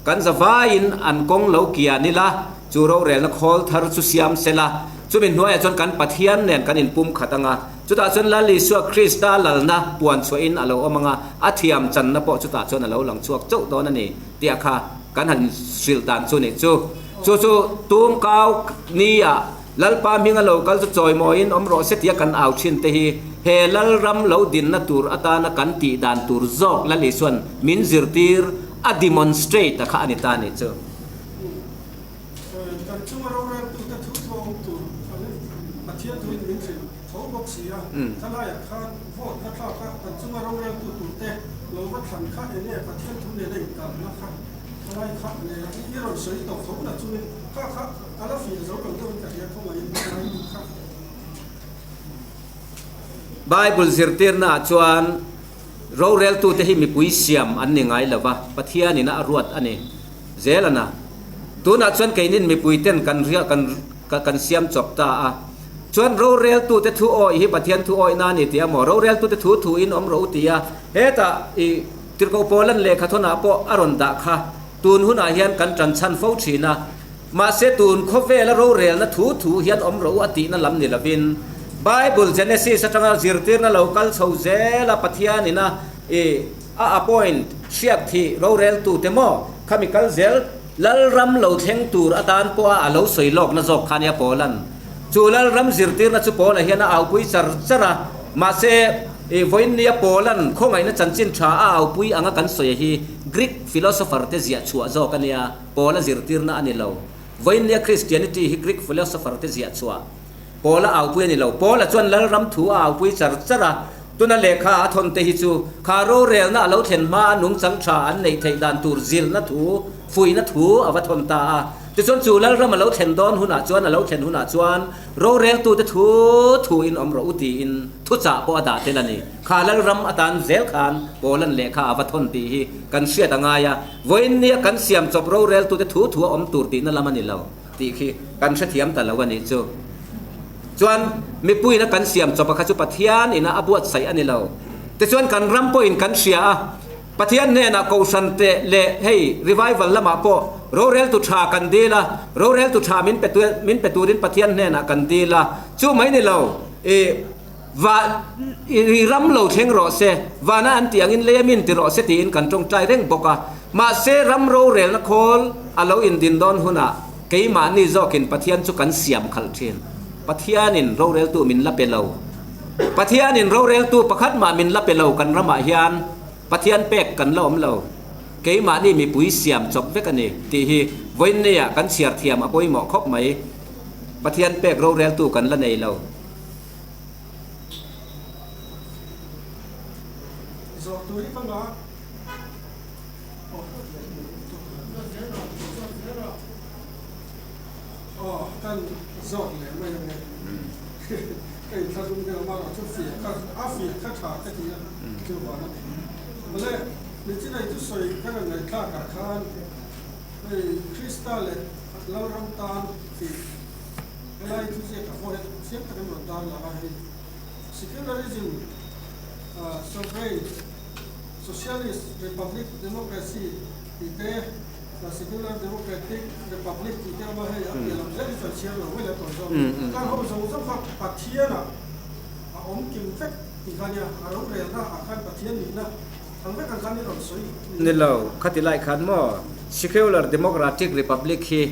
Speaker 1: Kan zavaiin an kawng lo kian ila, chu rorelna khawl thar chu siam se la, chumi hnuaiah chuan kan Pathian nen kan inpum khat ang a, chutah chuan Lal Isua Krista lalna puan chhuahin a lo awm ang a, a thiam channa pawh chutah chuan a lo lang chhuak chauh dawn a ni tih a kha kan han hrilh dan chu nih chu. Chu chu tumkau nia. Lalpa hminga lo kal chu chawimawiin awm rawh se tia kan au thin te hi he Lalram lo dinna tur atana kan tih dan tur zawk Lal Isuan min zirtir a demonstrate a kha a ni ta nih chu.
Speaker 3: Kan chunga roreltute thu thu a awm tur angin Pathian thuin min hrilh tho bawk si a, thalaiah khan vote va thlak a, kan chunga roreltu turte lo va thlan kha enge Pathian thu nena inkalhna kha thalai kha i rawn sawi tawh tho na chungin kha kha A la fiah zo lo deuhin ka hria khawngaih in ngai duh kha.
Speaker 1: Bible zirtirna ah chuan roreltute hi mipui siam an ni ngai lova, Pathianin a ruat a ni zel a na. Tunah chuan keinin mipui ten kan ria kan kan siam chawp ta a. Chuan roreltute thu awih hi Pathian thu awihna a ni tih a maw? Roreltute thu thu in awm rawh u ti a, hetah i Tirhkoh Paulan lehkha thawnah pawh a rawn dah kha tun hunah hian kan tan chhan fo thin a. Mahse tun khawvela rorelna thu thu hian awm rawh u a tihna lam ni lovin, Bible Genesis atanga zirtirna lo kal chho zela Pathianin a i a appoint hriak thih roreltute maw khami kal zel Lalram lo thleng tur atan pawha a lo sawi lawkna zawk kha nia Paulan chu Lalram zirtirna chu Paula hian a aupui char char a, mahse i vawiinnia Paulan khawngaihna chanchin tha a aupui anga kan sawi hi Greek philosopher te ziah chhuah zawk a nia. Paula zirtirna a ni lo. Vawiinnia Christianity hi Greek philosopher te ziah chhuah Paula aupui a ni lo. Paula chuan Lalram thu a aupui char char a, tuna lehkha a thawn te hi chu kha rorelna a lo thlen hma a nungchang tha an neih theih dan tur zilhna thu, fuihna thu a va thawn ta a. Tichuan chu Lalram a lo thlen dawn hunah chuan a lo thlen hunah chuan roreltute thu thuin awm rawh u tiin thuchah pawh a dah tel a ni. Kha Lalram atan zel khan Paulan lehkha a va thawn tih hi kan hriat a ngai a. Vawiin nia kan siam chawp roreltute thu thu a awm tur tihna lam a ni lo tih khi kan hrethiam ta lo a nih chu. Chuan mipuiin a kan siam chawp a kha chu Pathian ina a buatsaih a ni lo. Tichuan kan ram pawhin kan hria a, Pathian hnenah Kohhran te leh hei revival lamah pawh roreltu tha kan dil a, roreltu tha min pe min pe turin Pathian hnenah kan dil a, chu mai ni lo i Va i ram lo thleng rawh se, vana an tih angin lei a min ti rawh se tiin kan tawngtai reng bawk a. Mahse, ram rorelna khawl a lo indin dawn hunah keimahni zawkin Pathian chu kan siam khalh thin. Pathianin roreltu min la pe lo. Pathianin roreltu pakhat mah min la pe lo kan ramah hian Pathian pek kan la awm lo. Keimahni mipui siam chawp vek a ni tih hi vawiinneia kan chhiar thiam a pawimawh khawp mai. Pathian pek roreltu kan la nei lo.
Speaker 3: Zawh tur hi ka ngah. Aw kan zawt leh mai ang e. Ka inthlahrung deuh a, amaherawhchu fiah kha a fiah kha tha ka ti a, chuvang a ni. Awle, nichinai thusawi ka rawn ngaihthlakah khan hei Krista leh Lalram tan tih helai thuziak a pawh hian chiang takin rawn tar lang a, hei Secularism, Sovereign, Socialist, Republic, Democracy tih te, Secular Democratic Republic tih te awm a, hei a piah lam zel hi chuan chhiar lo mai la tawi zawk. Kan ho zawng zawng kha Pathianah a awm kim vek tih kha nia, a rorelna ah khan Pathian nihna ang vek ang khan i rawn sawi ni.
Speaker 1: Ni lo, khati lai khan maw Secular Democratic Republic hi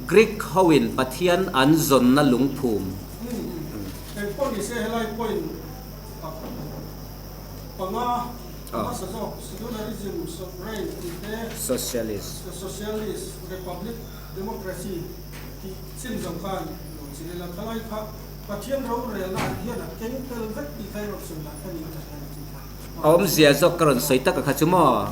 Speaker 1: Greek hoin Pathian an zawnna lungphum.
Speaker 3: Eng pawh ni se helai point panga a hmasa zawk Secularism, Sovereign tih te,
Speaker 1: Socialist.
Speaker 3: Socialist, Republic, Democracy tih chin zawng khan lo chil ila khalai kha Pathian rorelna ah hian a keng tel vek tih kha i rawn sawi dan kha ni a tha tih kha.
Speaker 1: A awmzia zawk ka rawn sawi tak a kha chu maw?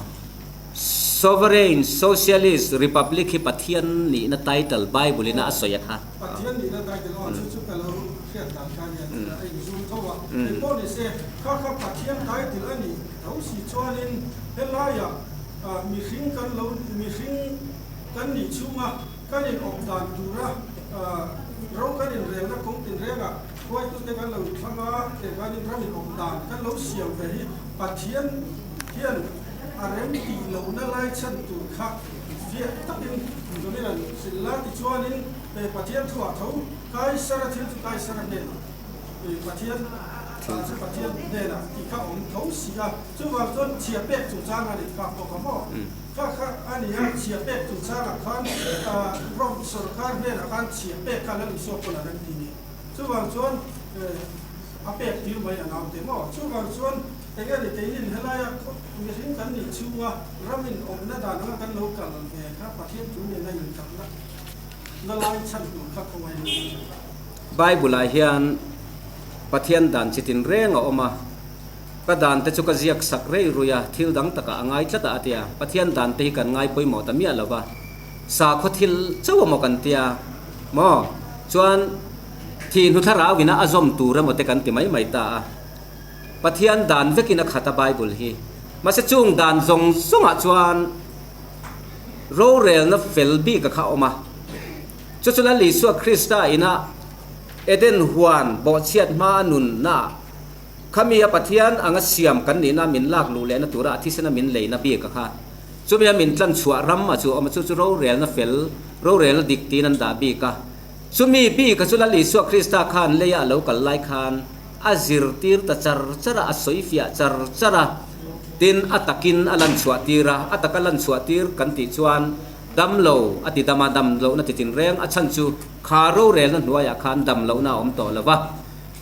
Speaker 1: Sovereign Socialist Republic hi Pathian nihna title Bible ina a sawi a kha.
Speaker 3: Pathian nihna title aw chu chu ka lo hriat dan kha nia chutah a inzum tho a. Eng pawh ni se kha kha Pathian title a nih tho si chuanin helaiah mihring kan lo mihring kan nih chhunga kan inawp dan tura ro kan inrelna kawng tinrengah hruaitute kan lo thlang a, engvanin ram inawp dan kan lo siam ve hi Pathian hian a rem tih lohna lai chhan tur kha fiah takin tunin an hrilh la. Tichuanin he Pathian thuah tho Kaisara thil chu Kaisara hnenah, Pathian thil chu Pathian hnenah tih kha awm tho si a. Chuvang chuan chhia pek chungchang a nih kha pawh kha maw? Kha kha a ni a, chhia pek chungchangah khan Rome sorkar hnenah khan chhia pek kha Lal Isua pawn a rem ti ni. Chuvang chuan a pek tir mai a naute maw? Chuvang chuan eng nge ni keinin helaia mihring kan nih chhunga ramin awmna dan anga kan lo kal ve kha Pathian thu nena inkalhna na lai chhan tur kha khawngaih lo chu.
Speaker 1: Bible-ah hian Pathian dan chi tin reng a awm a, ka dan te chu ka ziak sak rei rui a, thil dang takah a ngai tlat a a ti a, Pathian dan te hi kan ngai pawimawh ta miah lo va, sakhaw thil chauh a maw kan tia maw? Chuan thih hnu thlarau ina a zawm tur emaw te kan ti mai mai ta a. Pathian dan vekin a khat a Bible hi. Mahse chung dan zawng zawngah chuan rorelna fel bik a kha a awm a. Chu chu Lal Isua Krista ina Eden huan bawhchhiat hma a nunna ah khami a Pathian anga siam kan nihna min lak luh lehna tura a thisena min leina bik a kha. Chumi a min tlan chhuah ram a chu a awm a, chu chu rorelna fel, rorelna dik tiin an dah bik a. Chumi bik a chu Lal Isua Krista khan leia a lo kal lai khan a zirtir ta char char a, a sawi fiah char char a, tin a takin a lan chhuah tir a, a taka lan chhuah tir kan tih chuan dam lo a ti dam a, dam lohna ti tinreng a chhan chu kha rorelna hnuaiah khan dam lohna a awm tawh lo va.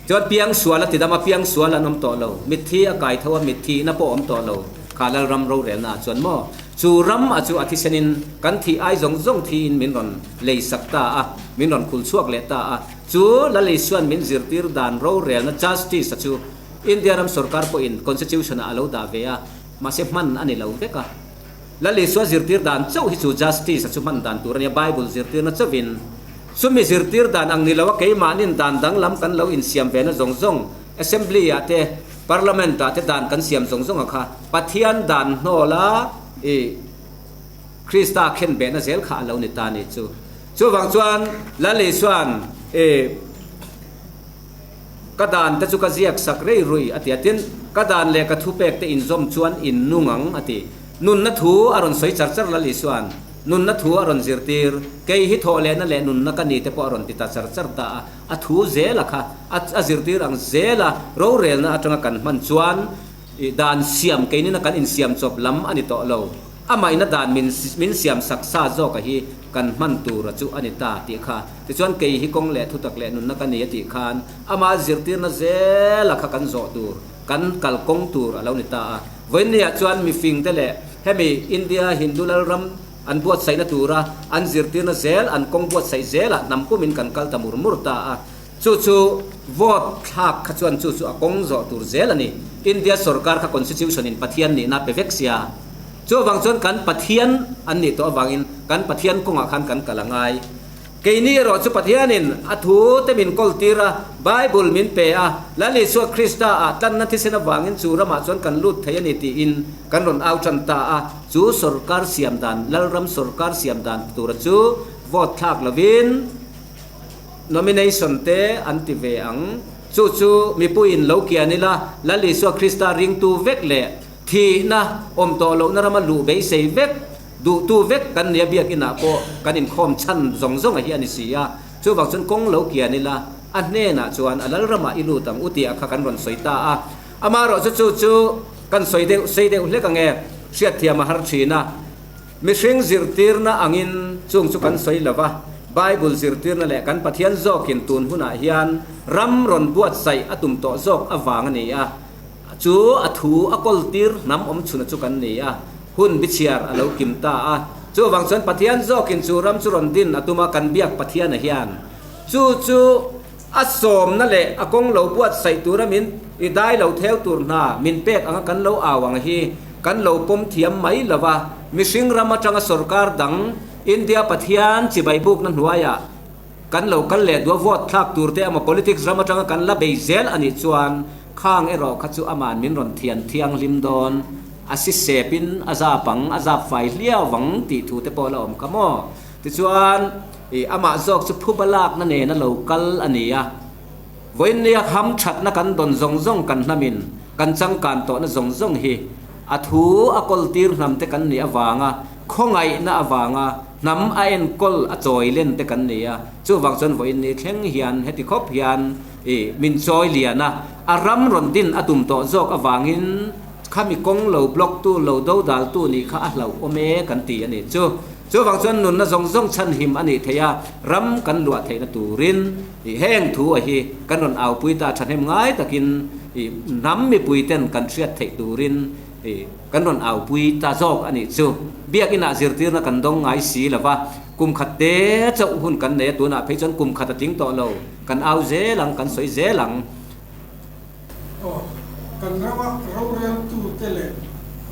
Speaker 1: Chuan piangsual a ti dam a, piangsual an awm tawh lo. Mitthi a kai tho a, mitthihna pawh a awm tawh lo. Kha Lalram rorelna ah chuan maw? Chu ram a chu a thisenin kan thih ai zawng zawng thiin min rawn lei sak ta a, min rawn khul chhuak leh ta a. Chu Lal Isua'n min zirtir dan rorelna justice a chu India ram sorkar pawhin constitution ah a lo dah ve a, mahse hman a ni lo vek a. Lal Isua zirtir dan chauh hi chu justice a chu hman dan tur a nia, Bible zirtirna chauhin. Chumi zirtir dan ang ni lo a keimahnin dan danglam kan lo insiam ve na zawng zawng, Assembly ah te, Parliament ah te dan kan siam zawng zawng a kha Pathian dan hnawl a i Krista khen behna zel kha a lo ni ta ni chu. Chuvang chuan Lal Isua'n i ka dan te chu ka ziak sak rei rui a ti a, tin ka dan leh ka thupek te inzawm chuan in nung ang a ti. Nunna thu a rawn sawi char char Lal Isua'n. Nunna thu a rawn zirtir, kei hi thawh lehna leh nunna ka ni te pawh a rawn ti ta char char ta a, a thu zela kha a a zirtir ang zela rorelna atanga kan hman chuan i dan siam keinina kan insiam chawp lam a ni tawh lo, amahina dan min min siam sak sa zawka hi kan hman tura chu a ni ta tih kha. Tichuan kei hi kawng leh thutak leh nunna ka ni a tih khan ama zirtirna zela kha kan zawh tur, kan kalkawng tur a lo ni ta a. Vawiinniah chuan mifingte leh hemi India Hindu Lalram an buatsaihna tura an zirtirna zel, an kawng buatsaih zelah hnam pumin kan kal ta mur mur ta a. Chu chu vote thlak kha chuan chu chu a kawng zawh tur zel a ni. India sorkar kha constitution in Pathian nihna pe vek sia. Chuvang chuan kan Pathian an nih tawh avangin kan Pathian kawngah khan kan kal a ngai. Keini erawh chu Pathianin a thu te min kawltir a, Bible min pe a, Lal Isua Krista ah tlanna thisen avangin chu ramah chuan kan lut thei a ni tiin kan rawn au tan ta a. Chu sorkar siam dan, Lalram sorkar siam dan tura chu vote thlak lovin nomination te an ti ve ang. Chu chu mipuiin lo kian ila, Lal Isua Krista ringtu vek leh thihna awm tawh lohna rama luh beisei vek Duhtu vek kan nia biakinah pawh kan inkhawm chhan zawng zawng a hi a ni si a, chuvang chuan kawng lo kian ila a hnenah chuan a lalramah i lut ang u tih a kha kan rawn sawi ta a. Amaherawh chu chu chu kan sawi deuh sei deuh hlek ang e, hriatthiam a har thin a. Mihring zirtirna angin chung chu kan sawi lo va, Bible zirtirna leh kan Pathian zawkin tun hunah hian ram rawn buatsaih a tum tawh zawk avang a ni a. Chu a thu a kawltir hnam awm chhuna chu kan ni a, hun bichhiar a lo kim ta a. Chuvang chuan Pathian zawkin chu ram chu rawn din a tum a, kan biak Pathiana hian chu chu a sawmna leh a kawng lo buatsaih tura min i dai lo theu tur hna min pek anga kan lo au ang hi kan lo pawm thiam mai lo va, mihring ram atanga sorkar dang India Pathian chibai bukna hnuaiah Kan lo kal leh duah vote thlak tur te emaw politics ram atanga kan la bei zel a nih chuan khang erawh kha chu aman min rawn thian thianghlim dawn a si sepin a zap ang, a zap fai hliau vang tih thu te pawh la awm kha maw? Tichuan ih amah zawk chu phuba lakna nena lo kal a ni a, vawiinnia ham thatna kan dawn zawng zawng kan hnamin kan changkan tawhna zawng zawng hi a thu a kawltir hnam te kan nih avanga khawngaihna avanga Hnam a enkawl a chawi len te kan ni a, chuvang chuan vawiin ni thleng hian heti khawp hian i min chawi lian a, a ram rawn din a tum tawh zawk avangin khami kawng lo block tu lo do dal tu nih kha a hlauh awm e kan ti a nih chu. Chuvang chuan nunna zawng zawng chhanhim a nih theih a, ram kan luah theihna turin i heng thu a hi kan rawn aupui ta thahnem ngai takin i hnam mipui ten kan hriat theih turin I kan rawn aupui ta zawk a nih chu. Biakinah zirtirna kan dawng ngai si lo va, kum khat te chauh hun kan nei a, tunah phei chuan kum khat a tling tawh lo, kan au zel ang, kan sawi zel ang.
Speaker 3: Aw, kan rama roreltute leh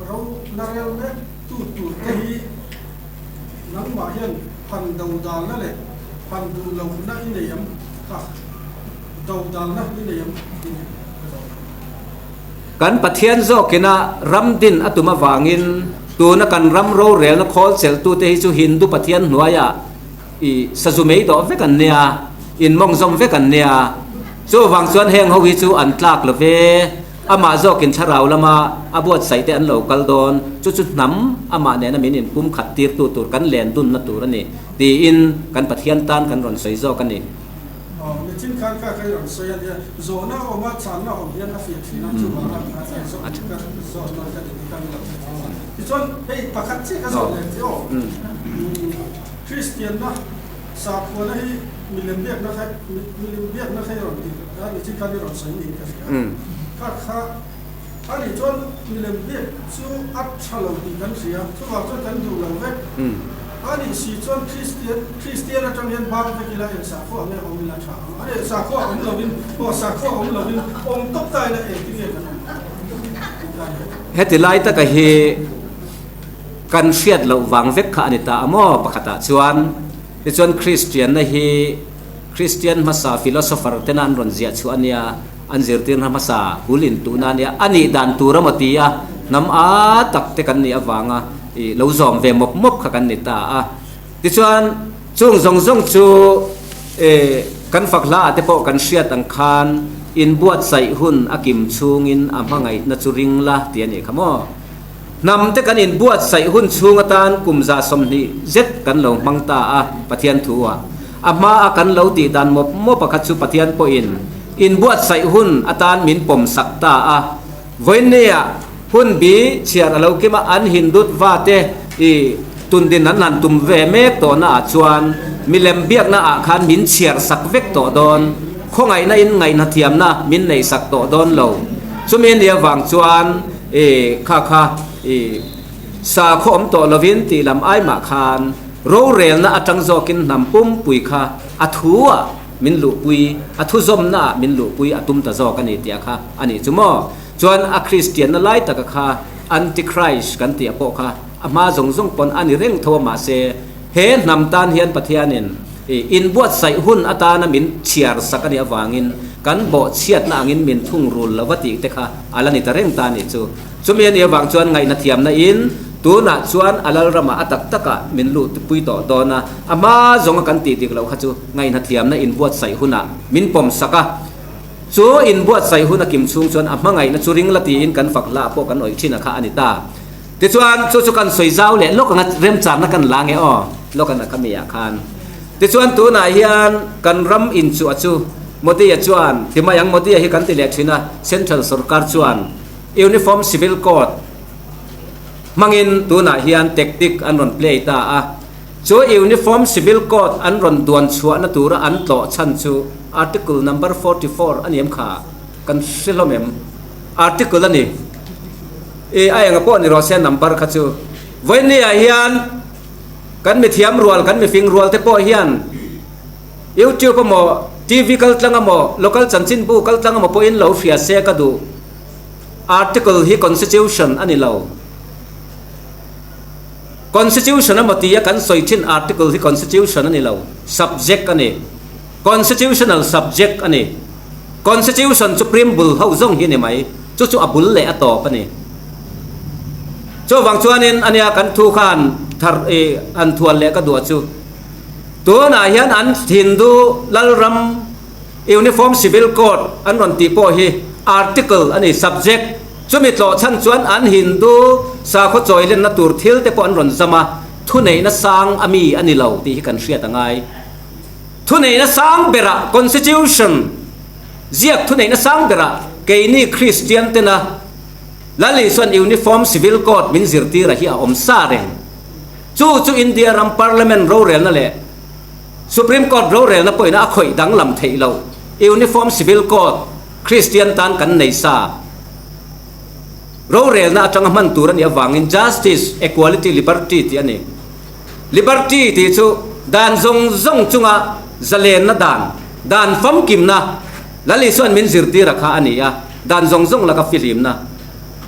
Speaker 3: ro la rel mektu turte hi nangmah hian han dodalna leh han duh lohna i nei em? Ha, dodalna i nei em? Tih hi ka zawh ang.
Speaker 1: Kan Pathian zawkina ram din a tum avangin tuna kan ram rorelna khawl chelhtute hi chu Hindu Pathian hnuaiah i sazu mei dawh vek an nia, in mawngzawm vek an nia. Chuvang chuan heng ho hi chu an tlak lo ve, amah zawkin thlarau lama a buatsaih te an lo kal dawn, chu chu hnam amah nena min inpumkhat tirtu tur kan len dunna tur a ni tiin kan Pathian tan kan rawn sawi zawk a ni.
Speaker 3: Aw, nichin khan kha ka i rawn sawi a nia, zawhna a awm a, chhanna a awm hian a fiah thin a, chuvang a ka zawh ka zawh nawn ka dik ka ni lo. Tichuan hei pakhat chiah ka zawh leh che aw, Kristianna sakhuana hi milem biakna kha milem biakna kha i rawn ti a, nichin khan i rawn sawi niin ka hria a, kha kha a nih chuan milem biak chu a tha lo tih kan hria, chuvang chuan kan duh lo vek. A nih si chuan Kristian Kristian atang hian bang vek ila eng sakhua nge awm ila tha ang? A nih sakhua awm lovin aw sakhua awm lovin awm tawp ta ila engtin nge kan awm ang tih lai hi.
Speaker 1: Heti lai taka hi kan hriat loh vang vek kha a ni ta a maw? Pakhatah chuan tichuan Kristianna hi Kristian hmasa philosopher tena an rawn ziah chhuah a nia, an zirtirna hmasa bul intuhna a nia, a nih dan tur a maw ti a, hnam a tak te kan nih avanga ih lo zawm ve mawp mawp kha kan ni ta a. Tichuan chung zawng zawng chu ih kan fak hla ah te pawh kan hriat ang khan inbuatsaih hun a kim chhungin a hmangaihna chu ring la tih a nih kha maw. Hnam te kan inbuatsaih hun chhung atan kum 120 zet kan lo hmang ta a, Pathian thu ah. A hma a kan lo tih dan mawp mawp a kha chu Pathian pawhin inbuatsaih hun atan min pawm sak ta a. Vawiinnia hun bi chhiar a lo kim a, an Hindut va te i tundin an han tum ve mek tawhna ah chuan milem biakna ah khan min chhiar sak vek tawh dawn, khawngaihna in ngaihnathiamna min neih sak tawh dawn lo. Chumi a nih avang chuan I kha kha i sa khaw awm tawh lovin tih lam ai mah khan rorelna atang zawkin hnam pumpui kha a thu ah min luhpui, a thu zawmna ah min luhpui a tum ta zawk a ni tih a kha a nih chu maw? Chuan a Kristianna lai taka kha Antichrist kan tih a pawh kha a hma zawng zawng pawn a ni reng tho a mahse he hnam tan hian Pathianin i. Inbuatsaih hun atana min chhiar sak a nih avangin kan bawhchhiatna angin min thungrul lo va tih te kha a la ni ta reng ta a nih chu. Chumi a nih avang chuan ngaihna thiamna in tunah chuan a lalramah a tak takah min luh pui tawh dawn a, a hma zawnga kan tih dik loh kha chu ngaihna thiamna inbuatsaih hunah min pawm sak a. Chu inbuatsaih hun a kim chhung chuan a hmangaihna chu ring la tiin kan fak hlah pawh kan awih thin a kha a ni ta. Tichuan, chu chu kan sawi zau leh lawk anga remchanna kan la nge aw, lawk an a ka mi ah khan. Tichuan, tunah hian kan ram inchuah chu Modi-a chuan, ti mai ang Modi-a hi kan ti leh thin a, Central sorkar chuan Uniform Civil Code hmangin tunah hian tactic an rawn play ta a. Chu Uniform Civil Code an rawn duan chhuahna tura an tlawh chhan chu Article number 44 a ni em kha? Kan hre hlawm em? Article a ni. I a enga pawh ni rawh se number kha chu. Vawinia hian kan mithiam rual, kan mifing rual te pawh hian YouTube emaw, TV kal tlang emaw, local chanchinbu kal tlang emaw pawhin lo hria se ka duh. Article hi constitution a ni lo. Constitution emaw tia kan sawi thin article hi constitution a ni lo, subject a ni. Constitutional subject a ni. Constitution chu preamble ho zawng hi a ni mai, chu chu a bul leh a tawp a ni. Chuvang chuanin ania kan thu khan thar i han thual leh ka duh a chu. Tunah hian an Hindu Lalram Uniform Civil Code an rawn tih pawh hi article a ni, subject. Chumi tlawh chhan chuan an Hindu sakhaw chawilenna tur thil te pawh an rawn zam a, thuneihna sang a mi a ni lo tih hi kan hriat a ngai. Thuneihna sang berah Constitution ziak thuneihna sang berah keini Kristian tena Lal Isuan Uniform Civil Code min zirtira hi a awm sa reng. Chu chu India ram Parliament rorelna leh Supreme Court rorelna pawhin a khawih danglam theih loh Uniform Civil Code Kristian tan kan nei sa. Rorelna atanga hman tur a nih avangin Justice, Equality, Liberty tih a ni. Liberty tih chu dan zawng zawng chunga zalenna dan, dan famkimna, Lal Isua'n min zirtir a kha a ni a, dan zawng zawng laka fihlimna.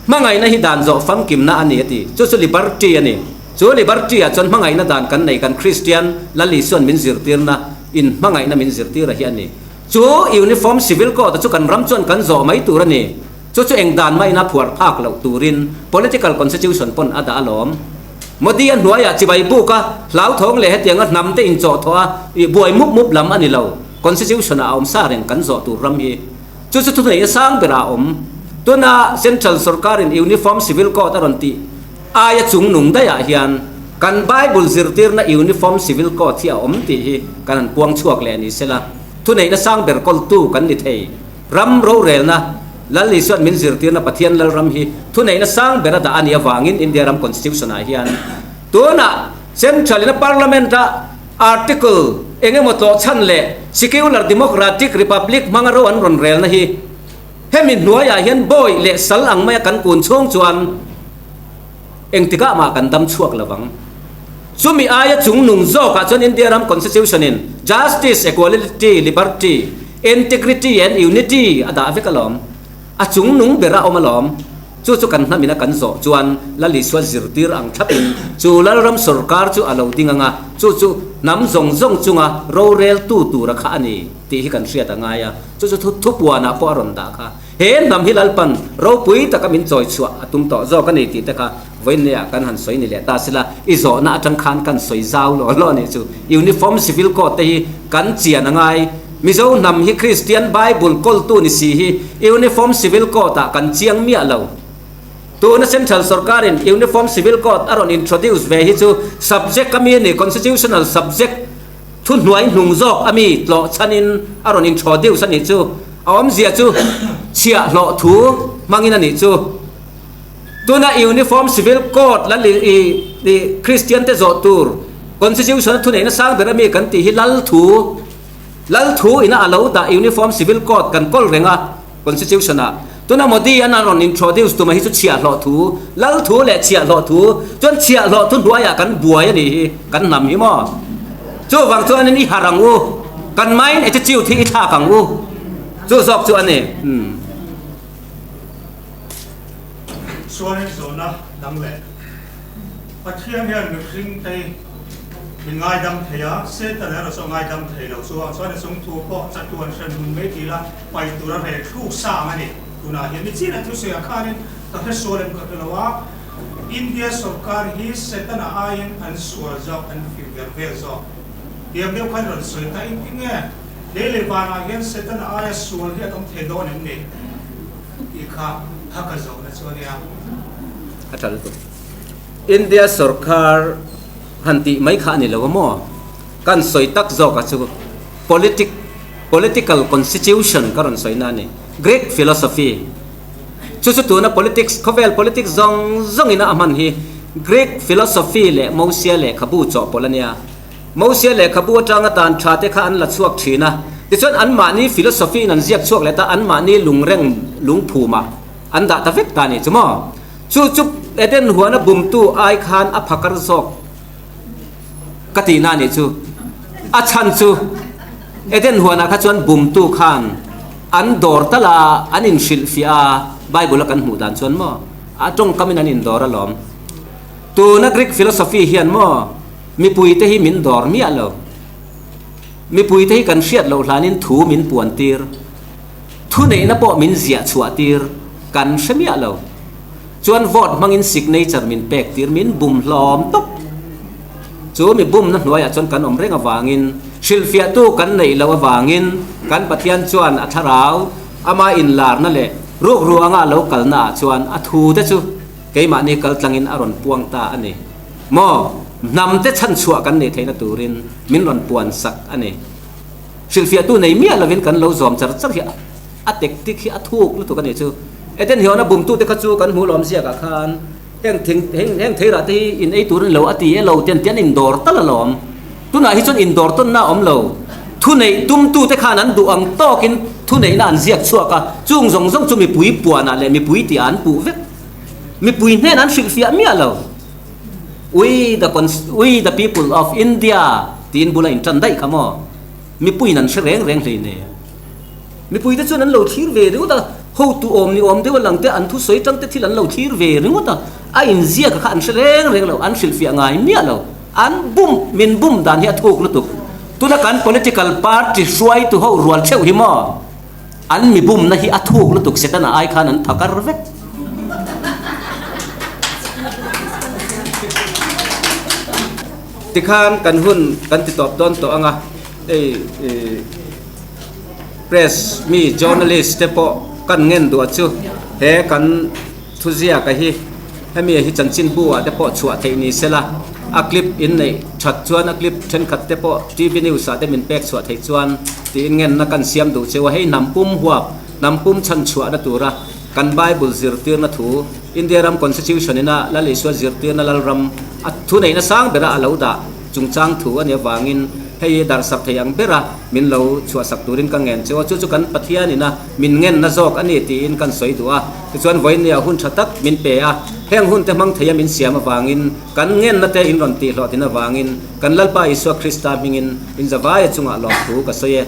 Speaker 1: Hmangaihna hi dan zawh famkimna a ni a ti. Chu chu liberty a ni. Chu liberty ah chuan hmangaihna dan kan nei kan Kristian Lal Isua'n min zirtirna in hmangaihna min zirtir a hi a ni. Chu Uniform Civil Code a chu kan ram chuan kan zawh mai tur a ni. Chu chu eng dan mahin a phuar phak loh turin political constitution pawn a dah alawm. Modi a hnuaiah chibai buk a, hlauthawng leh hetianga hnam te inchawh thawh a, ih buai mup mup lam a ni lo. Constitution ah a awm sa reng kan zawh tur ram hi. Chu chu thuneihna sang berah a awm. Tuna Central sorkarin Uniform Civil Code a rawn tih aia chungnung daihah hian kan Bible zirtirna Uniform Civil Code hi a awm tih hi kan han puang chhuak leh ni sela, thuneihna sang ber kawltu kan ni thei. Ram rorelna, Lal Isua'n min zirtirna Pathian Lalram hi thuneihna sang ber a dah a nih avangin India ram Constitution-ah hian tunah Central ina Parliament-a Article eng emaw tlawhchhan leh Secular Democratic Republic hmanga ro an rawn relna hi hemi hnuaiah hian bawi leh sal ang maia kan kun chhung chuan engtikah mah kan dam chhuak lo vang. Chumi aia chungnung zawkah chuan India ram Constitution-in Justice, Equality, Liberty, Integrity and Unity a dah vek alawm. A chungnung ber a awm alawm. Chu chu kan hnamina kan zawh chuan Lal Isua zirtir ang thlapin chu Lalram sawrkar chu a lo ding ang a, chu chu hnam zawng zawng chunga roreltu tura kha a ni tih hi kan hriat a ngai a. Chu chu thupuanah pawh a rawn dah kha. He hnam hi Lalpan ropui taka min chawi chhuah a tum tawh zawk a ni tih te kha vawiinneah kan han sawi ni leh ta sila, i zawhna atang khan kan sawi zau law law a nih chu. Uniform Civil Code te hi kan chian a ngai. Mizo hnam hi Kristian Bible kawltu ni si hi Uniform Civil Code ah kan chiang miah lo. Tuna Central sorkarin Uniform Civil Code a rawn introduce ve hi chu subject a mi a ni, constitutional subject. Thu hnuai hnung zawk a mi tlawh chhanin a rawn introduce a nih chu. A awmzia chu chhiah hlawh thu hmangin a nih chu. Tuna Uniform Civil Code lal i i Kristian te zawh tur Constitution a thuneihna sang ber a mi kan tih hi lal thu lal thu ina a lo dah Uniform Civil Code kan kawl reng a Constitution ah. Tuna Modi an a rawn introduce tuma hi chu chhiah hlawh thu lal thu leh chhiah hlawh thu chuan chhiah hlawh thu hnuaiah kan buai a nih hi kan hnam hi maw. Chuvang chuanin i harh ang u, kan mind attitude hi i thlak ang u. Chu zawk chu a ni. Umm.
Speaker 4: Chuanin zawhna dang leh Pathian hian mihringte. Min ngaidam thei a, Satan erawh chu a ngaidam thei lo. Chuvang chuan a chung thu pawh chatuan hran hmun mai tih la pai tura rel thluk sang a ni. Tunah hian mi chin an thusawi ah khanin ka hre sual em ka hre lo a, India sorkar hi Setana aiin an sual zawk, an fim ver vel zawk. Tiang deuh khan rawn sawi ta engtin nge lei leh vanah hian Setana aia sual hi an awm thei dawn em ni tih kha kha ka zawhna chu a nia.
Speaker 1: A tha lutuk. India sorkar han tih mai kha a ni lo a maw? Kan sawi tak zawk a chu politic political constitution ka rawn sawi na a ni. Greek philosophy chu chu tuna politics khawvel politics zawng zawng ina a hman hi Greek philosophy leh Mosia lehkhabu chawhpawlh a nia. Mosia lehkhabu atanga dan tha te kha an la chhuak thin a, tichuan anmahni philosophy in an ziak chhuak leh ta anmahni lungreng lungphumah an dah ta vek ta a ni chu maw? Chu chu Eden huana bumtu ai khan a phakar zawk ka tihna a nih chu. A chhan chu Eden huanah kha chuan bumtu khan an dawr tal a, an inhrilhfiah a, Bible a kan hmuh dan chuan maw a tawngkamin an indawr alawm. Tuna Greek philosophy hian maw mipuite hi min dawr miah lo. Mipuite hi kan hriat loh hlanin thu min puan tir. Thuneihna pawh min ziah chhuah tir kan hre miah lo. Chuan vote hmangin signature min pek tir min bum hlawm tawp. Chu mi bumna hnuaiah chuan kan awm reng avangin hrilhfiahtu kan neih loh avangin kan Pathian chuan a thlarau ama inlarna leh rukru anga a lo kalna ah chuan a thu te chu keimahni kal tlangin a rawn puang ta a ni. Maw hnam te chhanchhuah kan neih theihna turin min rawn puan sak a ni. Hrilhfiahtu nei miah lovin kan lo zawm char char hi a tactic hi a thuk lutuk a nih chu. Eden hian a bumtute kha chu kan hmuh lawm ziakah khan heng thing heng heng theirah te hi in ei tur a ni lo a ti e lo tian tian indawr tal alawm. Tunah hi chuan indawr tawnna a awm lo. Thuneih tumtute khan an duh ang tawkin thuneihna an ziak chhuak a, chung zawng zawng chu mipui puanah leh mipui tihah an puh vek. Mipui hnenah an hrilhfiah miah lo. We the we the people of India tiin bula in tan daih kha maw? Mipuiin an hre reng reng hlei ne. Mipuite chuan an lo thlir ve ringawt a, hotu awm ni awm deuh a lang te, an thusawi tang te thil an lo thlir ve ringawt a, a inziak kha an hre reng reng lo, an hrilhfiah ngai miah lo. An bum, min bum dan hi a thuk lutuk. Tuna kan political party hruaitu ho rual theuh hi maw? An mi bumna hi a thuk lutuk Setana ai khan an phakar vek. Tikhan kan hun kan ti tawp dawn tawh ang a, hei press mi journalist te pawh kan ngen duah chu he kan thuziaka hi hemi hi chanchinbu ah te pawh chhuah theih ni sela a clip in neih that chuan a clip thenkhat te pawh TV news ah te min pek chhuah theih chuan tiin ngenna kan siam duh cheu a, hei hnam pum huap hnam pum chhan chhuahna tura kan Bible zirtirna thu India ram Constitution ina Lal Isua zirtirna Lalram a thuneihna sang bera a lo dah chungchang thu a nih avangin hei hi darhsak thei ang bera min lo chhuahsak turin ka ngen cheu a, chu chu kan Pathian ina min ngenna zawk a ni tiin kan sawi duh a, tichuan vawinia hun tha tak min pe a, heng hun te hmang theia min siam avangin kan ngenna te in rawn tihhlawhtin avangin kan Lalpa Isua Krista hmingin in zavaia chungah lawmthu ka sawi e.